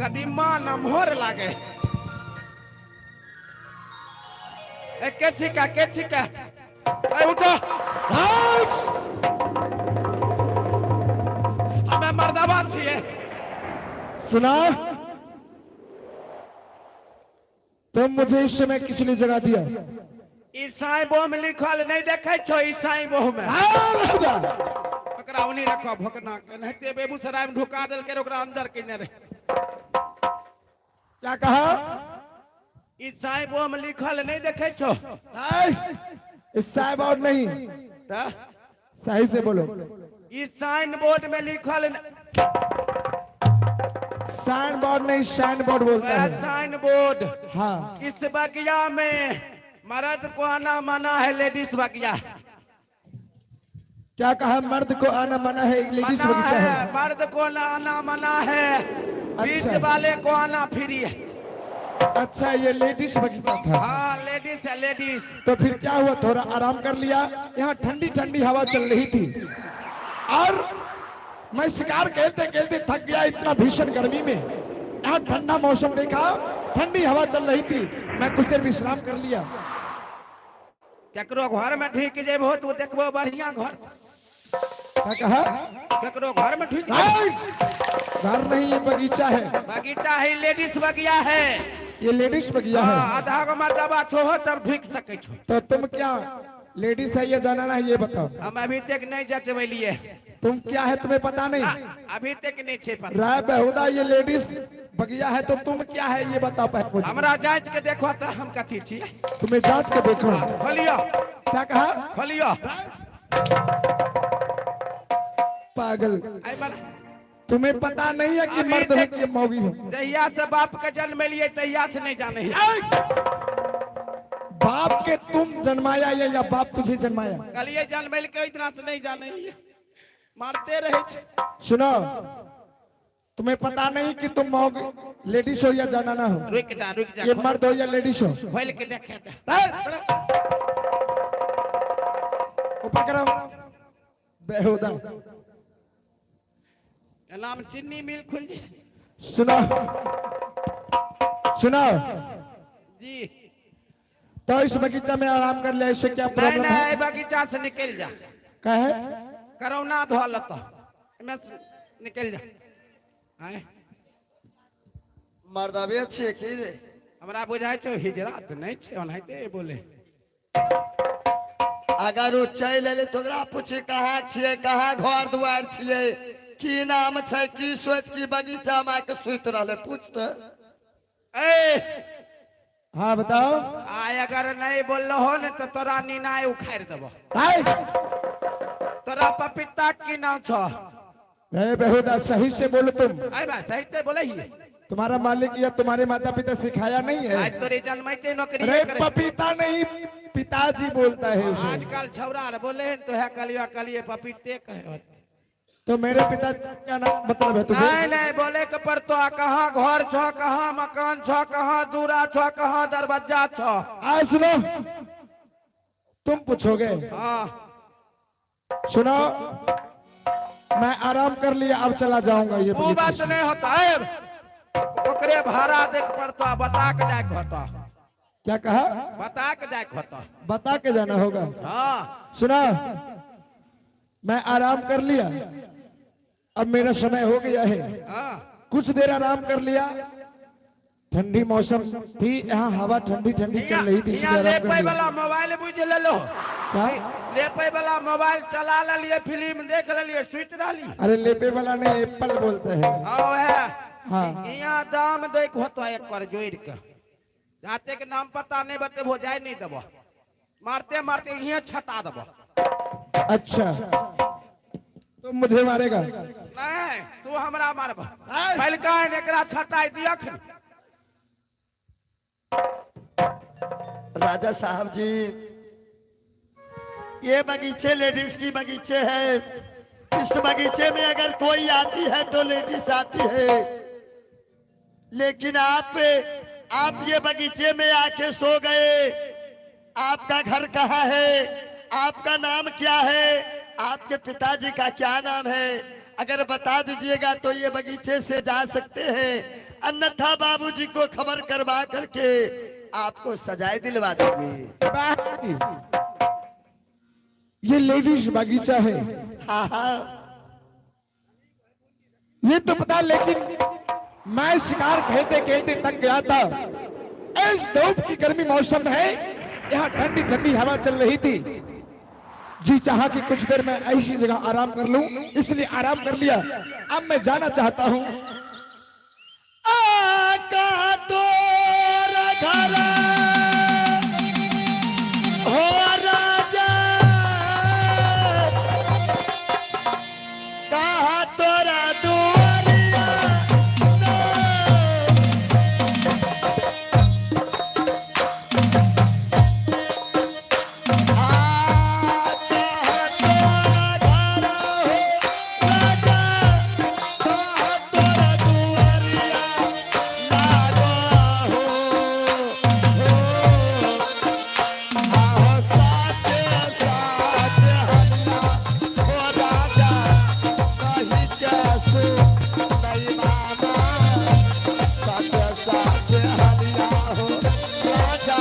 कदीमा नमहर लागे। ए के छिका के छिका? ए उठो, हमें मर्दाबा छिए। सुना, तुम मुझे इस समय किस लिए जगा दिया? ईसाई बोह में लिखल नहीं देखे छो? ईसाई बोह में ओकरा ओनी रखो भोकना के, नहीं बेगूसराय में ढुका देलकै ओकरा अंदर केने रहे। क्या कहा? ईसाई बोह में लिखल नहीं देखे छो? ईसाई बोर्ड नहीं। त सही से बोलो। ई साइन बोर्ड में लिखल साइन बोर्ड नहीं, शाइन बोर्ड बोलते हैं। Signboard. हाँ। इस बगिया में मर्द को आना मना है, लेडीज बगिया। क्या कहा? मर्द को आना मना है, लेडीज मना बगीचा है। है। मर्द को ना आना मना है, बीच अच्छा। वाले को आना फ्री है। अच्छा, ये लेडीज बगीचा था। हाँ, लेडीज है, लेडीज। तो फिर क्या हुआ? थोड़ा आराम कर लिया, यहाँ ठंडी ठंडी हवा चल रही थी और मैं शिकार खेलते खेलते थक गया। इतना भीषण गर्मी में यहाँ ठंडा मौसम देखा, ठंडी हवा चल रही थी, मैं कुछ देर विश्राम कर लिया। केकरो घर में ढुक जेबहो तो देखबो बढ़िया घर। क्या कहा? केकरो घर में ढुक नहीं, घर नहीं, ये बगीचा है। बगीचा है, लेडीज बगिया है। ये लेडीज बगिया है। हाँ, आधा गो मर्दबा छो तब ढुक सके छो। तो तुम क्या लेडीज है ये जाना है, ये बताओ। हम अभी तक नहीं जचबेलिए। तुम क्या है तुम्हें पता नहीं? अभी तक नहीं छे पता। राय बहुदा, ये लेडीज बगिया है तो तुम क्या है ये बताओ पहले मुझे। हमरा जांच के देखो तो हम कथी छी। तुम्हें जांच के देखो। खोलियो। क्या कहा? खोलियो। पागल। आई बला। तुम्हें पता नहीं है कि अभी मर्द हो देख- कि मौगी हो। जहिया से बाप के जन्म लिए तहिया से नहीं जाने है। बाप के तुम जन्माया या बाप तुझे जन्माया? कहलिए जन्म के इतना से नहीं जाने है। मारते रहे छे। सुनो, तुम्हें पता नहीं कि तुम मौगी लेडीज हो या जनाना हो। रुक जा, रुक जा। ये मर्द हो या लेडीज हो। खोल के देखे दे। ऊपर करो बेहुदा। नाम चीनी मिल खुल जी। सुनो सुनो। जी। तो इस बगीचा में आराम कर ले, ऐसे क्या नहीं। प्रॉब्लम है? नहीं, बगीचा से निकल जा। क्या है? करोना धो लता एमे से निकल जा। आय। मर्दबे छियै की रे? हमरा बुझाइ छौ हिजरा तऽ नहि छै, ओनाहिते बोले। अगर ओ चलि एलै तऽ ओकरा पूछी कहाँ छियै, कहाँ घर दुआर छियै, की नाम छै, की सोच की बगीचा मे आके सुति रहलै, पूछ तऽ। ए। हाँ, बताओ। आय अगर नहीं बोललो ने तऽ तोरा निनाय उखाड़ि देबो। आय। तोरा पपिता की नाम छौ? अरे बेहुदा, सही से बोलो तुम। आय बा, सही ते बोले ही। तुम्हारा मालिक या तुम्हारे माता पिता सिखाया नहीं है? आज तोरे जन्मैते नौकरी अरे करे। पपीता नहीं, पिताजी बोलता है उसे। आजकल छौरा आर बोले हैं तो है कलिया कलिए पपीते कहे होते। तो मेरे पिता क्या नाम मतलब है तुझे? नहीं नहीं, बोले के पड़तो। कहाँ घर छो, कहाँ मकान छो, कहाँ दूरा छो, कहाँ दरवाजा छो? आज सुनो, तुम पूछोगे? हाँ। सुनो, मैं आराम कर लिया, अब चला जाऊंगा ये वो बगीचे बात से। नहीं होता है, ओकरे भाड़ा देख पड़तो, बता के जाए के होता। क्या कहा? बता के जाए के होता। बता के जाना होगा? हाँ। सुना, मैं आराम कर लिया, अब मेरा समय हो गया है। हाँ। कुछ देर आराम कर लिया, ठंडी मौसम थी, यहाँ हवा ठंडी ठंडी चल रही थी, इसलिए यहाँ आराम कर लेपे लिया। वाला मोबाइल बुझ लेलो। क्या? लेपे वाला मोबाइल चला लेलिए, फिल्म देख लेलिए, सुति रहलिए। अरे, लेपे वाला नहीं, एप्पल बोलते हैं। हाँ, है। हाँ। यहाँ दाम देख होतो एक कर जोड़ के, जाते के नाम पता नहीं बतेबो, जाय नहीं देबो, मारते मारते यहाँ छटा देबो। अच्छा, तुम मुझे मारेगा? नहीं, तू हमरा मारब? पहिलका एकरा छटाई दियख। राजा साहब जी, ये बगीचे लेडीज की बगीचे है। इस बगीचे में अगर कोई आती है तो लेडीज आती है, लेकिन आप ये बगीचे में आके सो गए। आपका घर कहाँ है? आपका नाम क्या है? आपके पिताजी का क्या नाम है? अगर बता दीजिएगा तो ये बगीचे से जा सकते हैं, अन्यथा बाबूजी को खबर करवा करके आपको सजाए दिलवा दूंगी। ये लेडीज बगीचा है? हाँ हाँ। ये तो पता, लेकिन मैं शिकार खेलते खेलते थक गया था। इस धूप की गर्मी मौसम है, यहाँ ठंडी ठंडी हवा चल रही थी। जी चाहा कि कुछ देर मैं ऐसी जगह आराम कर लूं, इसलिए आराम कर लिया। अब मैं जाना चाहता हूं। आका तोर घर हो राजा, कहा तोरा दुआरिया? आ कहा तोरा घर हो राजा, कहा तोरा दुआरिया लागो हो हो आहो साचे साचे हल्ला हो राजा, कही जसु नहीं माना। साचे साचे हल्ला हो राजा,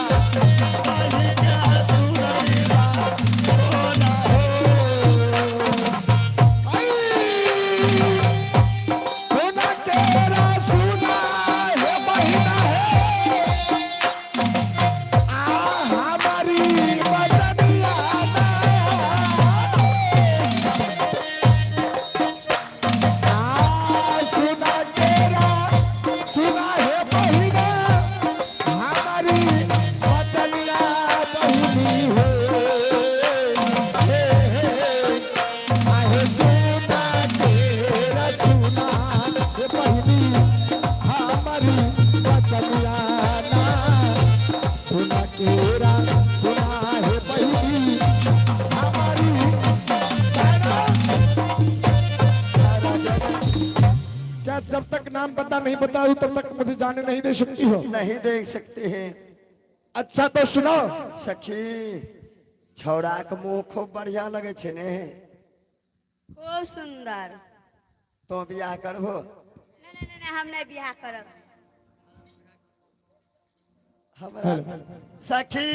कही जसु नहीं माना हो। सुना तेरा सुना है बहिना है, आ हमारी बदनिया ना। आ सुना तेरा सुना है बहिना, हमारी बचनिया बहिनी हो। हे, हे, आहे सुना तेरा जब तक नाम पता नहीं बताऊं तब तक मुझे जाने नहीं दे सकती हो? नहीं देख सकते हैं। अच्छा तो सुनो। सखी, छौड़ा के मुंह खूब बढ़िया लगे छे ने? खूब सुंदर। तो बियाह करबो? नहीं नहीं नहीं, हम नहीं बियाह करब। हमरा सखी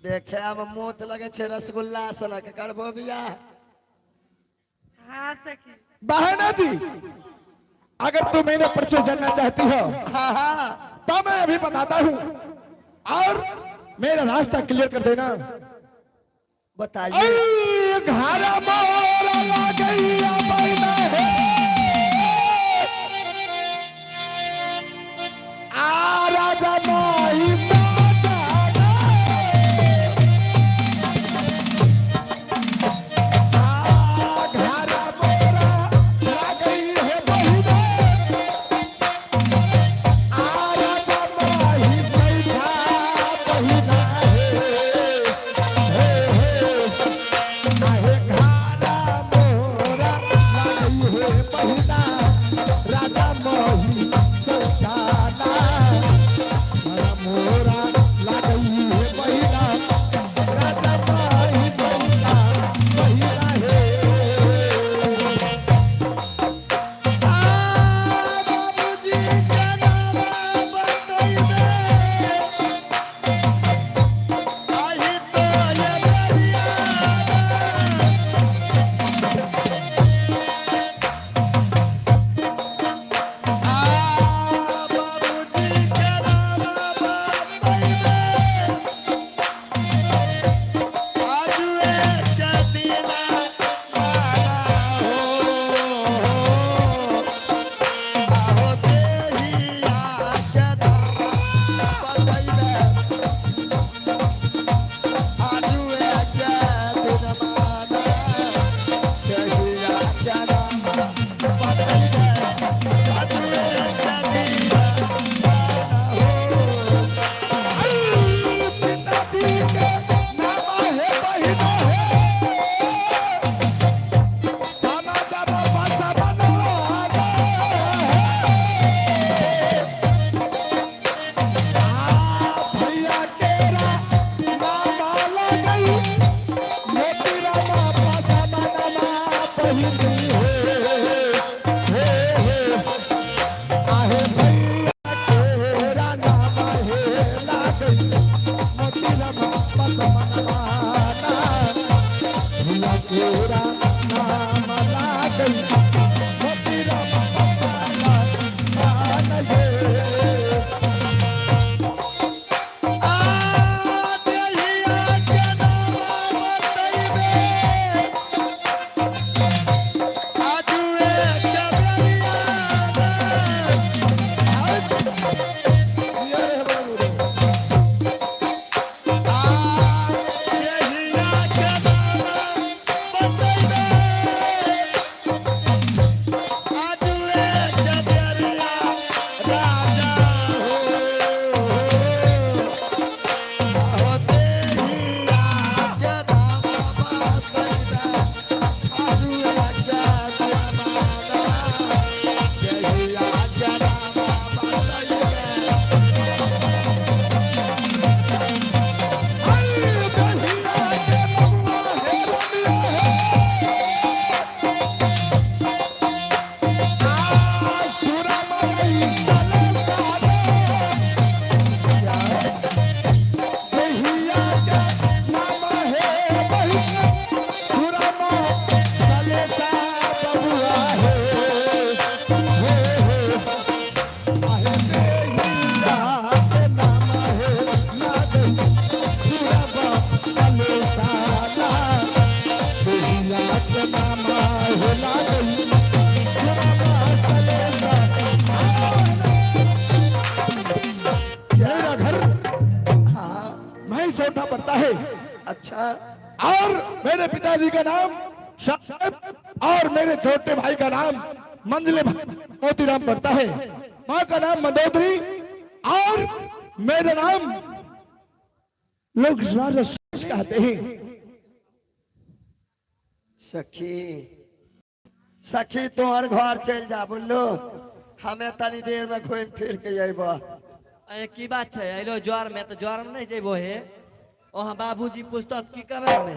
देखे में मुंह तऽ लगे छे रसगुल्ला सनक, करबो बियाह? हाँ सखी। बहना जी, अगर तुम मेरे परिचय जानना चाहती हो हाँ हाँ तो मैं अभी बताता हूँ और मेरा रास्ता क्लियर कर देना। बताइए। ऐ घर मोरा लागैया बैना हे। आ राजा माही साजा गे। आ घर मोरा लागई है बहिना। आ राजा माही सैठा बहिना हे। हे हे आहे घारा मोरा लाई हे बहिना, राजा मोही सजाना। घारा मोरा लाई हे बहिना, राजा मोही सजा बहिना हे। आ बाबूजी के नाम बतैबे, आही तो ये बेरिया। आ बाबूजी के नाम बतैबे, आजुए के दिना माना हो। आहो देहिया के नाम बतैबे, आजुए के दिन माना। देहिया के नाम बतैबे, आजुए के दिन माना हो। पिताजी के नाम है बहिना हे। सामा जामा पासा बनवाना है। आ भैया केरा नामा लगई, मोती रामा पासा बनवा बहिनी हे। हे हे आहे भैया केरा नाम हे लागई, मोती रामा पासा बनवाना। भैया केरा नाम लागई, मोती रामा पासा बनवाना हे। आ देहिया के नाम बतैबे, आजुए के बेरिया। आ देहिया के नाम बतैबे, आजुए के बेरिया राजा हो। आहो देहिया के नाम बतैबे, आजुए के दिना। देहिया के नाम बतैबे। मेरा घर महेश सोठा पड़ता है। अच्छा। और मेरे पिताजी का नाम साहेब और मेरे छोटे भाई का नाम मंजले मोतीराम पड़ता है। माँ का नाम मंदोदरी और मेरा नाम लोग राजा कहते हैं। सखी, सखी तोहर घर चलि जा बोललो, हमें तनी देर में घूमि फिर के अयबो। अरे की बात छै, अयलो ज्वर में तऽ ज्वर में नहीं जेबो हे। वहाँ बाबूजी पूछतत की कहबै हमे?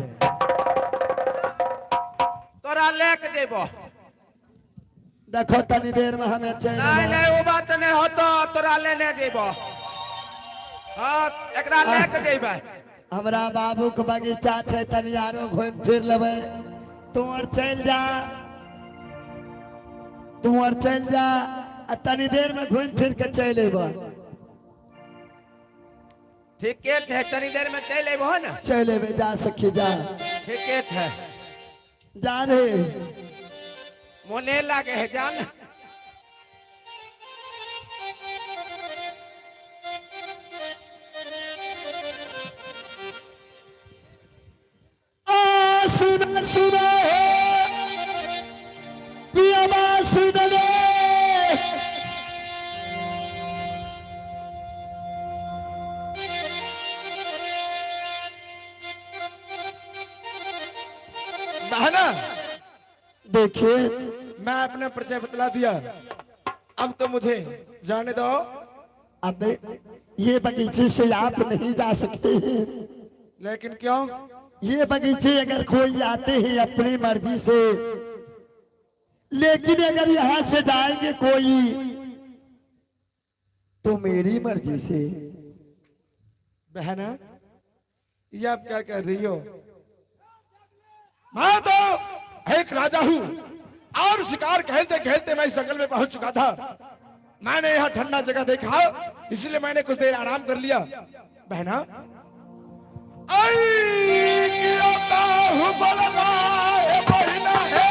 तोरा ले के जेबो। देखो तनी देर में हमें चलि नहीं अयबो। नहीं, वो बात नहीं होतो, तोरा लेने जेबो। हाँ, एकरा ले के जेबै। हमरा बाबू के बगीचा छै, तनी आरो घूमि फिर लेबै। तू आर चलि जा, तू आर चलि जा आ तनी देर में घूमि फिर के चलि अयबो। ठीके छै, तनी देर में चलि अयबहो ने? चलि अयबै, जा सखी जा। ठीके छै। जा रे। मोने लागे है जान। आ सुन सुन पियाबा सुन रे। बहना देखिए, मैं अपना परिचय बतला दिया, अब तो मुझे जाने दो। अब ये बगीचे से आप नहीं जा सकते हैं। लेकिन क्यों? ये बगीचे अगर कोई आते हैं अपनी मर्जी से, लेकिन अगर यहाँ से जाएंगे कोई तो मेरी मर्जी से। बहना, ये आप क्या कह रही हो? मैं तो एक राजा हूँ और शिकार खेलते खेलते मैं इस जंगल में पहुंच चुका था। मैंने यहाँ ठंडा जगह देखा, इसलिए मैंने कुछ देर आराम कर लिया। बहना, आई किया हूं बोलना है बहना है,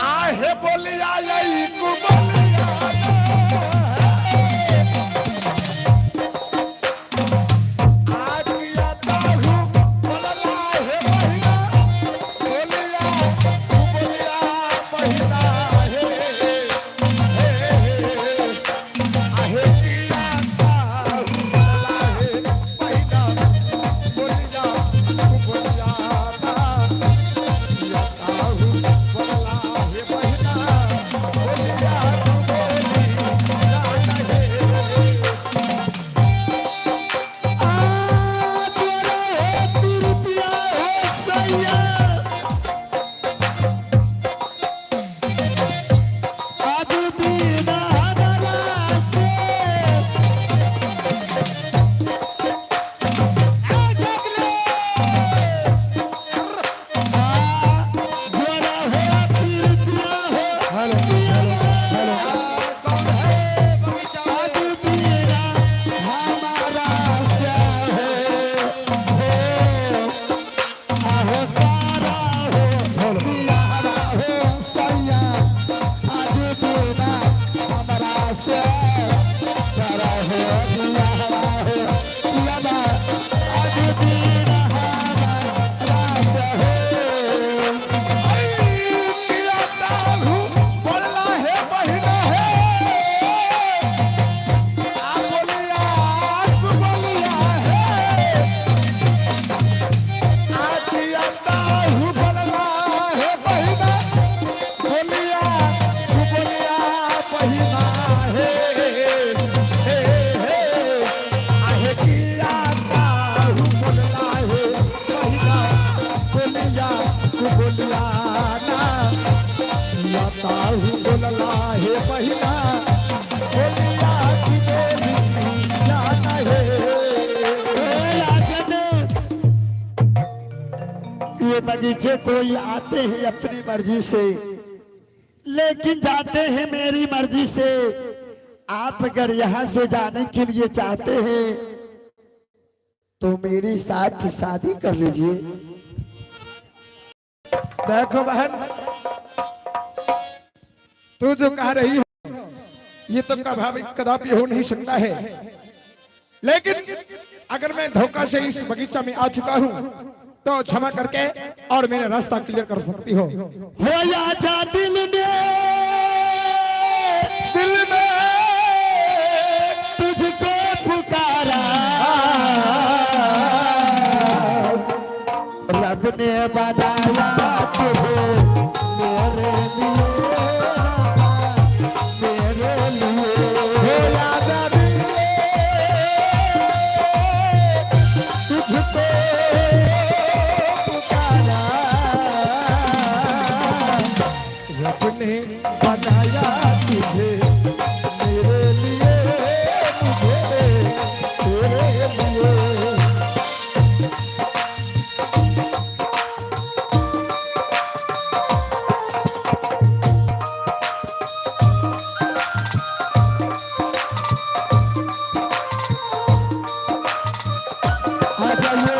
आहे बोलिया यही कुबलिया। आ तोरा हो तिरपिया हो सैया, आज दीना हमारा से। आ तोरा हो तिरपिया हो, आज दीना हमारा से हो, हो आहो तारा हो पियारा हो सैया, आज दीना हमारा से। तारा हो पियारा हो पियारा, आज दीना हमारा से हो। हे पहिला बोलिया की बोली जाना है। राजन, ये बगीचे कोई आते हैं अपनी मर्जी से, लेकिन जाते हैं मेरी मर्जी से। आप अगर यहाँ से जाने के लिए चाहते हैं तो मेरे साथ शादी कर लीजिए। देखो बहन, तू जो कह रही है ये तो कभी कदापि हो नहीं सकता है, लेकिन अगर मैं धोखा से इस बगीचा में आ चुका हूँ तो क्षमा करके और मेरा रास्ता क्लियर कर सकती हो। हो आजा दिल ने दिल में तुझको पुकारा, रब ने बनाया तुझे मेरे लिए, मेरे लिए। हे राजा रे, तुझको पुकारा, रब ने बनाया तुझे मेरे लिए, मुझे तेरे लिए। आ जाइए।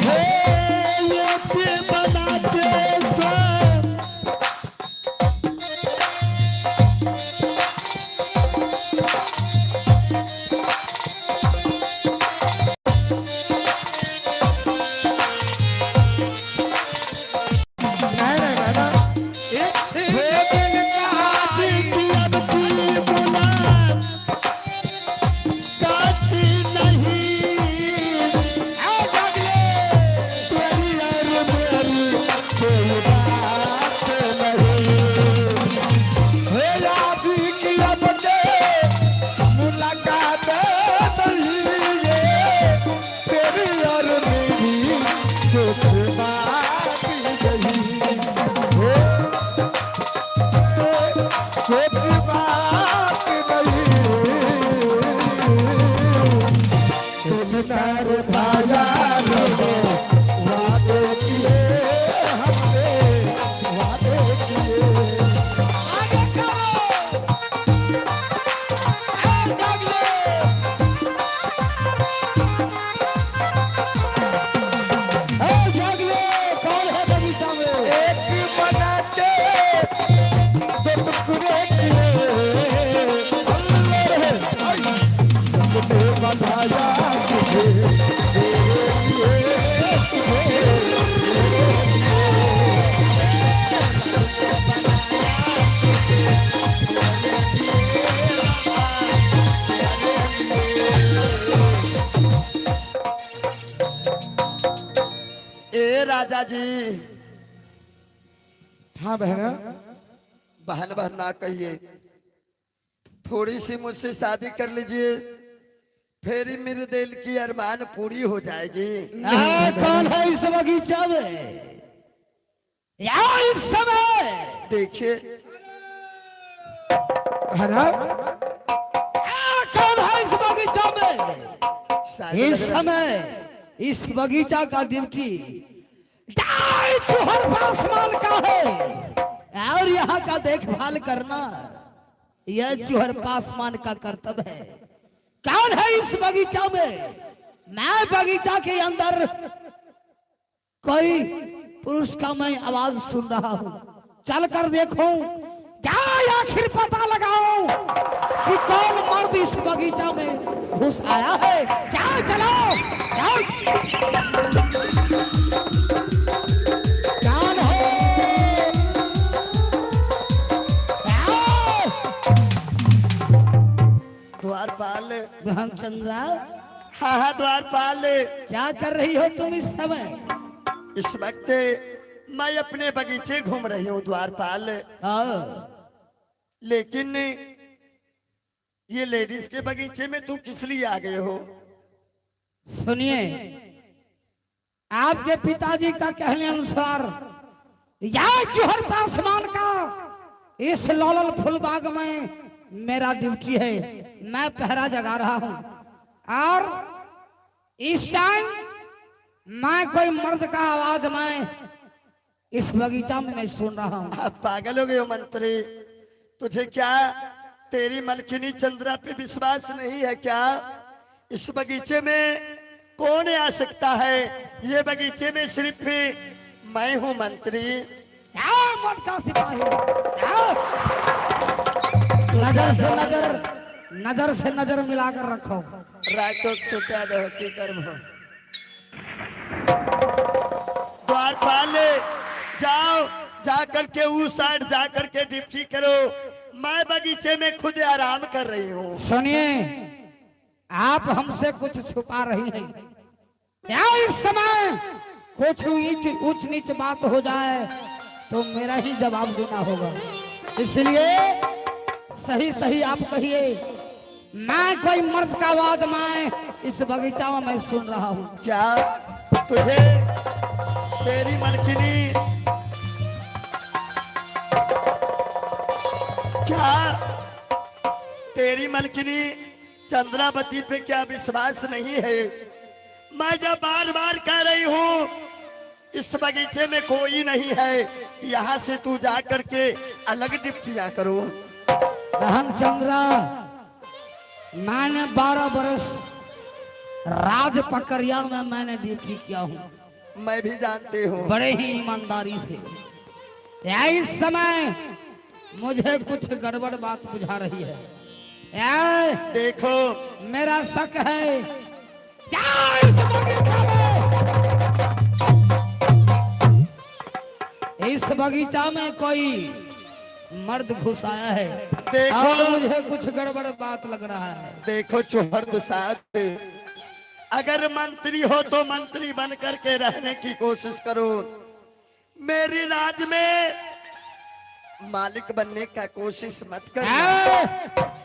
हे ये बनाते सो नहीं नहीं बहना, एक से आज की अब की मुलाकात नहीं, तेरी और मेरी कोई बात नहीं। हे आज की अब के मुलाकात नहीं है, तेरी और मेरी सुख बात नहीं, हे सुख बात नहीं। सुनार भाया ने वादे किए, हमने वादे किए। ए, जागले, कौन है बगीचा में? एक बना के दो टुकड़े किए, रब ने बनाया तुझे मेरे लिए, तुझे मेरे लिए। ए राजा जी। हाँ बहना। बहन बहन ना कहिए, थोड़ी सी मुझसे शादी कर लीजिए, फिर ही मेरे दिल की अरमान पूरी हो जाएगी। ए, कौन है इस बगीचा में या इस समय? देखिए बहना, ए, कौन है इस बगीचा में? शादी इस लग रहा- समय इस बगीचा का ड्यूटी चुहर पासवान का है और यहाँ का देखभाल करना यह चुहर पासवान का कर्तव्य है। कौन है इस बगीचा में? मैं बगीचा के अंदर कोई पुरुष का मैं आवाज सुन रहा हूँ, चल कर देखो, क्या आखिर पता लगाओ कि कौन मर्द इस बगीचा में घुस आया है। क्या चलो, जाओ। कौन है? आओ। द्वारपाल। रामचंद्रा। हाँ हाँ द्वारपाल। क्या कर रही हो तुम इस समय? इस वक्त मैं अपने बगीचे घूम रही हूँ द्वारपाल। आओ। लेकिन ये लेडीज के बगीचे में तुम किस लिए आ गए हो? सुनिए, आपके पिताजी का कहने अनुसार यह जोहर पासवान का इस लाल फूलबाग में मेरा ड्यूटी है, मैं पहरा जगा रहा हूं और इस टाइम मैं कोई मर्द का आवाज मैं इस बगीचा में मैं सुन रहा हूं। आप पागल हो गए हो मंत्री, तुझे क्या तेरी मलकिनी चंद्रा पे विश्वास नहीं है क्या? इस बगीचे में कौन आ सकता है? ये बगीचे में सिर्फ मैं हूँ मंत्री। क्या मर्द का सिपाही, क्या? नजर से नजर, नजर से नजर मिलाकर रखो। रातों के सुता दो की करबो। द्वार द्वारपाल, जाओ जाकर के उस साइड जाकर के ड्यूटी करो, मैं बगीचे में खुद आराम कर रही हूँ। सुनिए, आप हमसे कुछ छुपा रही हैं। क्या इस समय कुछ ऊंच ऊंच नीच बात हो जाए तो मेरा ही जवाब देना होगा, इसलिए सही सही आप कहिए। मैं कोई मर्द का आवाज मैं इस बगीचा में मैं सुन रहा हूँ। क्या तुझे तेरी मलकिनी, क्या तेरी मलकिनी चंद्रावती पे क्या विश्वास नहीं है? मैं जब बार बार कह रही हूँ इस बगीचे में कोई नहीं है, यहाँ से तू जा करके अलग ड्यूटियां करो। रहन चंद्रा, मैंने 12 बरस राज पकड़िया में मैंने ड्यूटी किया हूँ। मैं भी जानती हूँ। बड़े ही ईमानदारी से। या इस समय मुझे कुछ गड़बड़ बात बुझा रही है। या देखो, मेरा शक है, क्या इस बगीचा में, इस बगीचा में कोई मर्द घुस आया है? देखो। और मुझे कुछ गड़बड़ बात लग रहा है। देखो चोहर दुसाद, अगर मंत्री हो तो मंत्री बन करके रहने की कोशिश करो, मेरी राज में मालिक बनने का कोशिश मत करना। ए,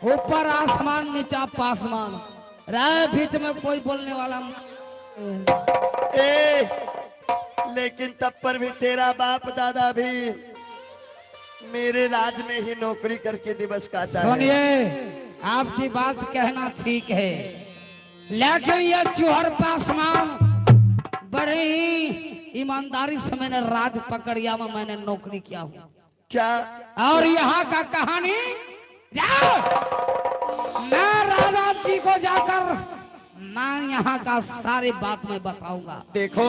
ऊपर आसमान नीचा पासमान, राय बीच में कोई बोलने वाला ए, लेकिन तब पर भी तेरा बाप दादा भी मेरे राज में ही नौकरी करके दिवस काटा है। सुनिए, आपकी बात कहना ठीक है, लेकिन ये चूहर पासमान बड़े ही ईमानदारी से मैंने राज पकड़िया में मैंने नौकरी किया हूँ। क्या? और यहाँ का कहानी जाओ, मैं राजा जी को जाकर मैं यहाँ का सारी बात मैं बताऊंगा। देखो,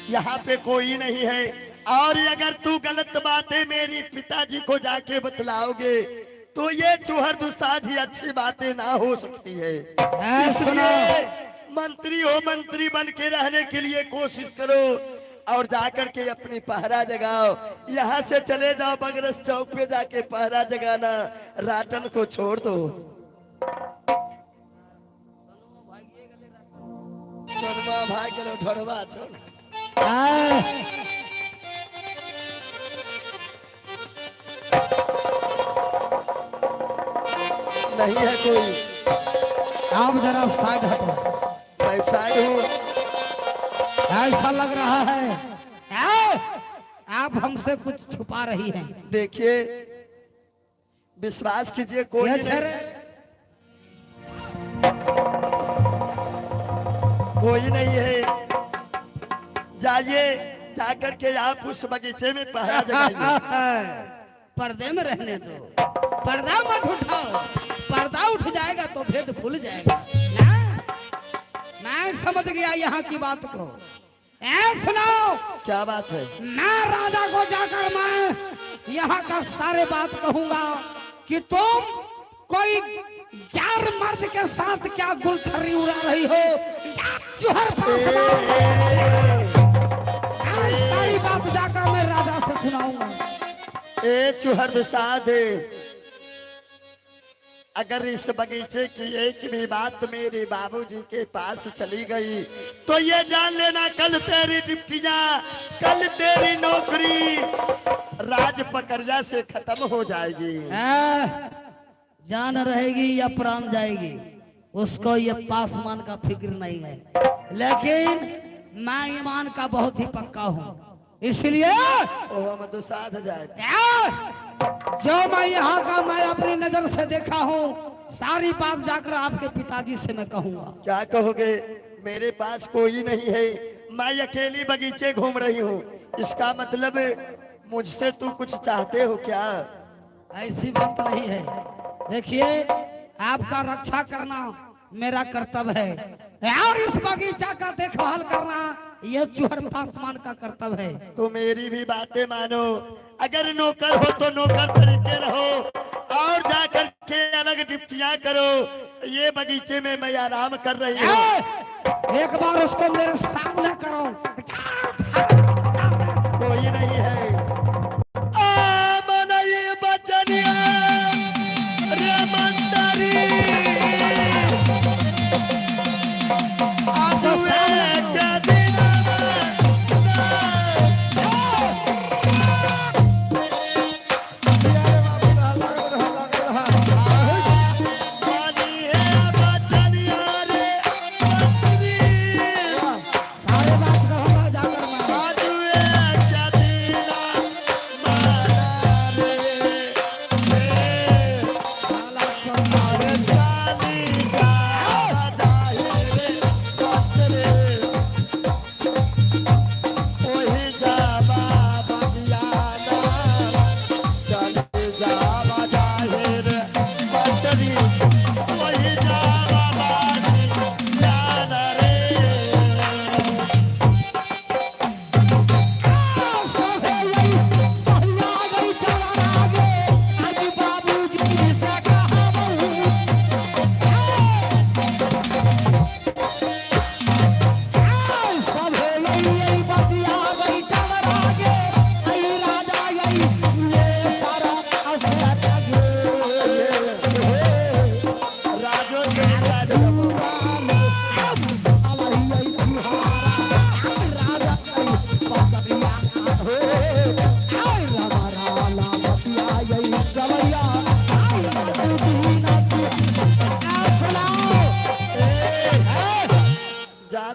यहाँ पे कोई नहीं है, और अगर तू गलत बातें मेरी पिताजी को जाके बतलाओगे तो ये चूहर दुसाध ही अच्छी बातें ना हो सकती है। ऐ सुनो। इसलिए मंत्री हो, मंत्री बन के रहने के लिए कोशिश करो और जाकर के अपनी पहरा जगाओ। यहाँ से चले जाओ बगरस चौक पे जाके पहरा जगाना, राटन को छोड़ दो। छोड़वा भाई करो, ढोरवा छोड़। ऐ, नहीं है कोई। आप जरा साइड हटो। मैं साइड हूँ। ऐसा लग रहा है ऐ, आप हमसे कुछ छुपा रही हैं। देखिए, विश्वास कीजिए कोई ये नहीं, छेरे, कोई नहीं है। जाइए, जाकर के आप उस बगीचे में पहरा जगाइए। पर्दे में रहने दो, पर्दा मत उठाओ, पर्दा उठ जाएगा तो भेद खुल जाएगा ना? मैं समझ गया यहाँ की बात को। ऐ सुनाओ, क्या बात है? मैं राजा को जाकर मैं यहाँ का सारे बात कहूंगा कि तुम कोई गैर मर्द के साथ क्या गुलछर्री उड़ा रही हो, क्या चूहर पास सारी बात जाकर मैं राजा से सुनाऊंगा। ए चूहर दुसाध, अगर इस बगीचे की एक भी बात मेरे बाबूजी के पास चली गई तो ये जान लेना कल तेरी डिप्टियां, कल तेरी नौकरी राज पकड़िया से खत्म हो जाएगी। जान रहेगी या प्राण जाएगी उसको ये पासमान का फिक्र नहीं है, लेकिन मैं ईमान का बहुत ही पक्का हूँ, इसलिए ओह हम दुसाध जाए। जो मैं यहाँ का मैं अपनी नजर से देखा हूँ सारी बात जाकर आपके पिताजी से मैं कहूँगा। क्या कहोगे? मेरे पास कोई नहीं है, मैं अकेली बगीचे घूम रही हूँ, इसका मतलब मुझसे तू कुछ चाहते हो क्या? ऐसी बात नहीं है। देखिए, आपका रक्षा करना मेरा कर्तव्य है और इस बगीचा का देखभाल करना यह चूहर पासमान का कर्तव्य है। तो मेरी भी बातें मानो, अगर नौकर हो तो नौकर तरीके रहो और जाकर के अलग ड्यूटियां करो। ये बगीचे में मैं आराम कर रही हूँ। एक बार उसको मेरे सामने करो।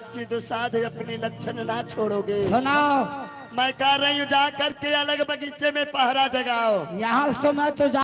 जात की दुसाध अपने लक्षण ना छोड़ोगे। सुनाओ। मैं कह रही हूँ जा करके अलग बगीचे में पहरा जगाओ। यहाँ से मैं तो जा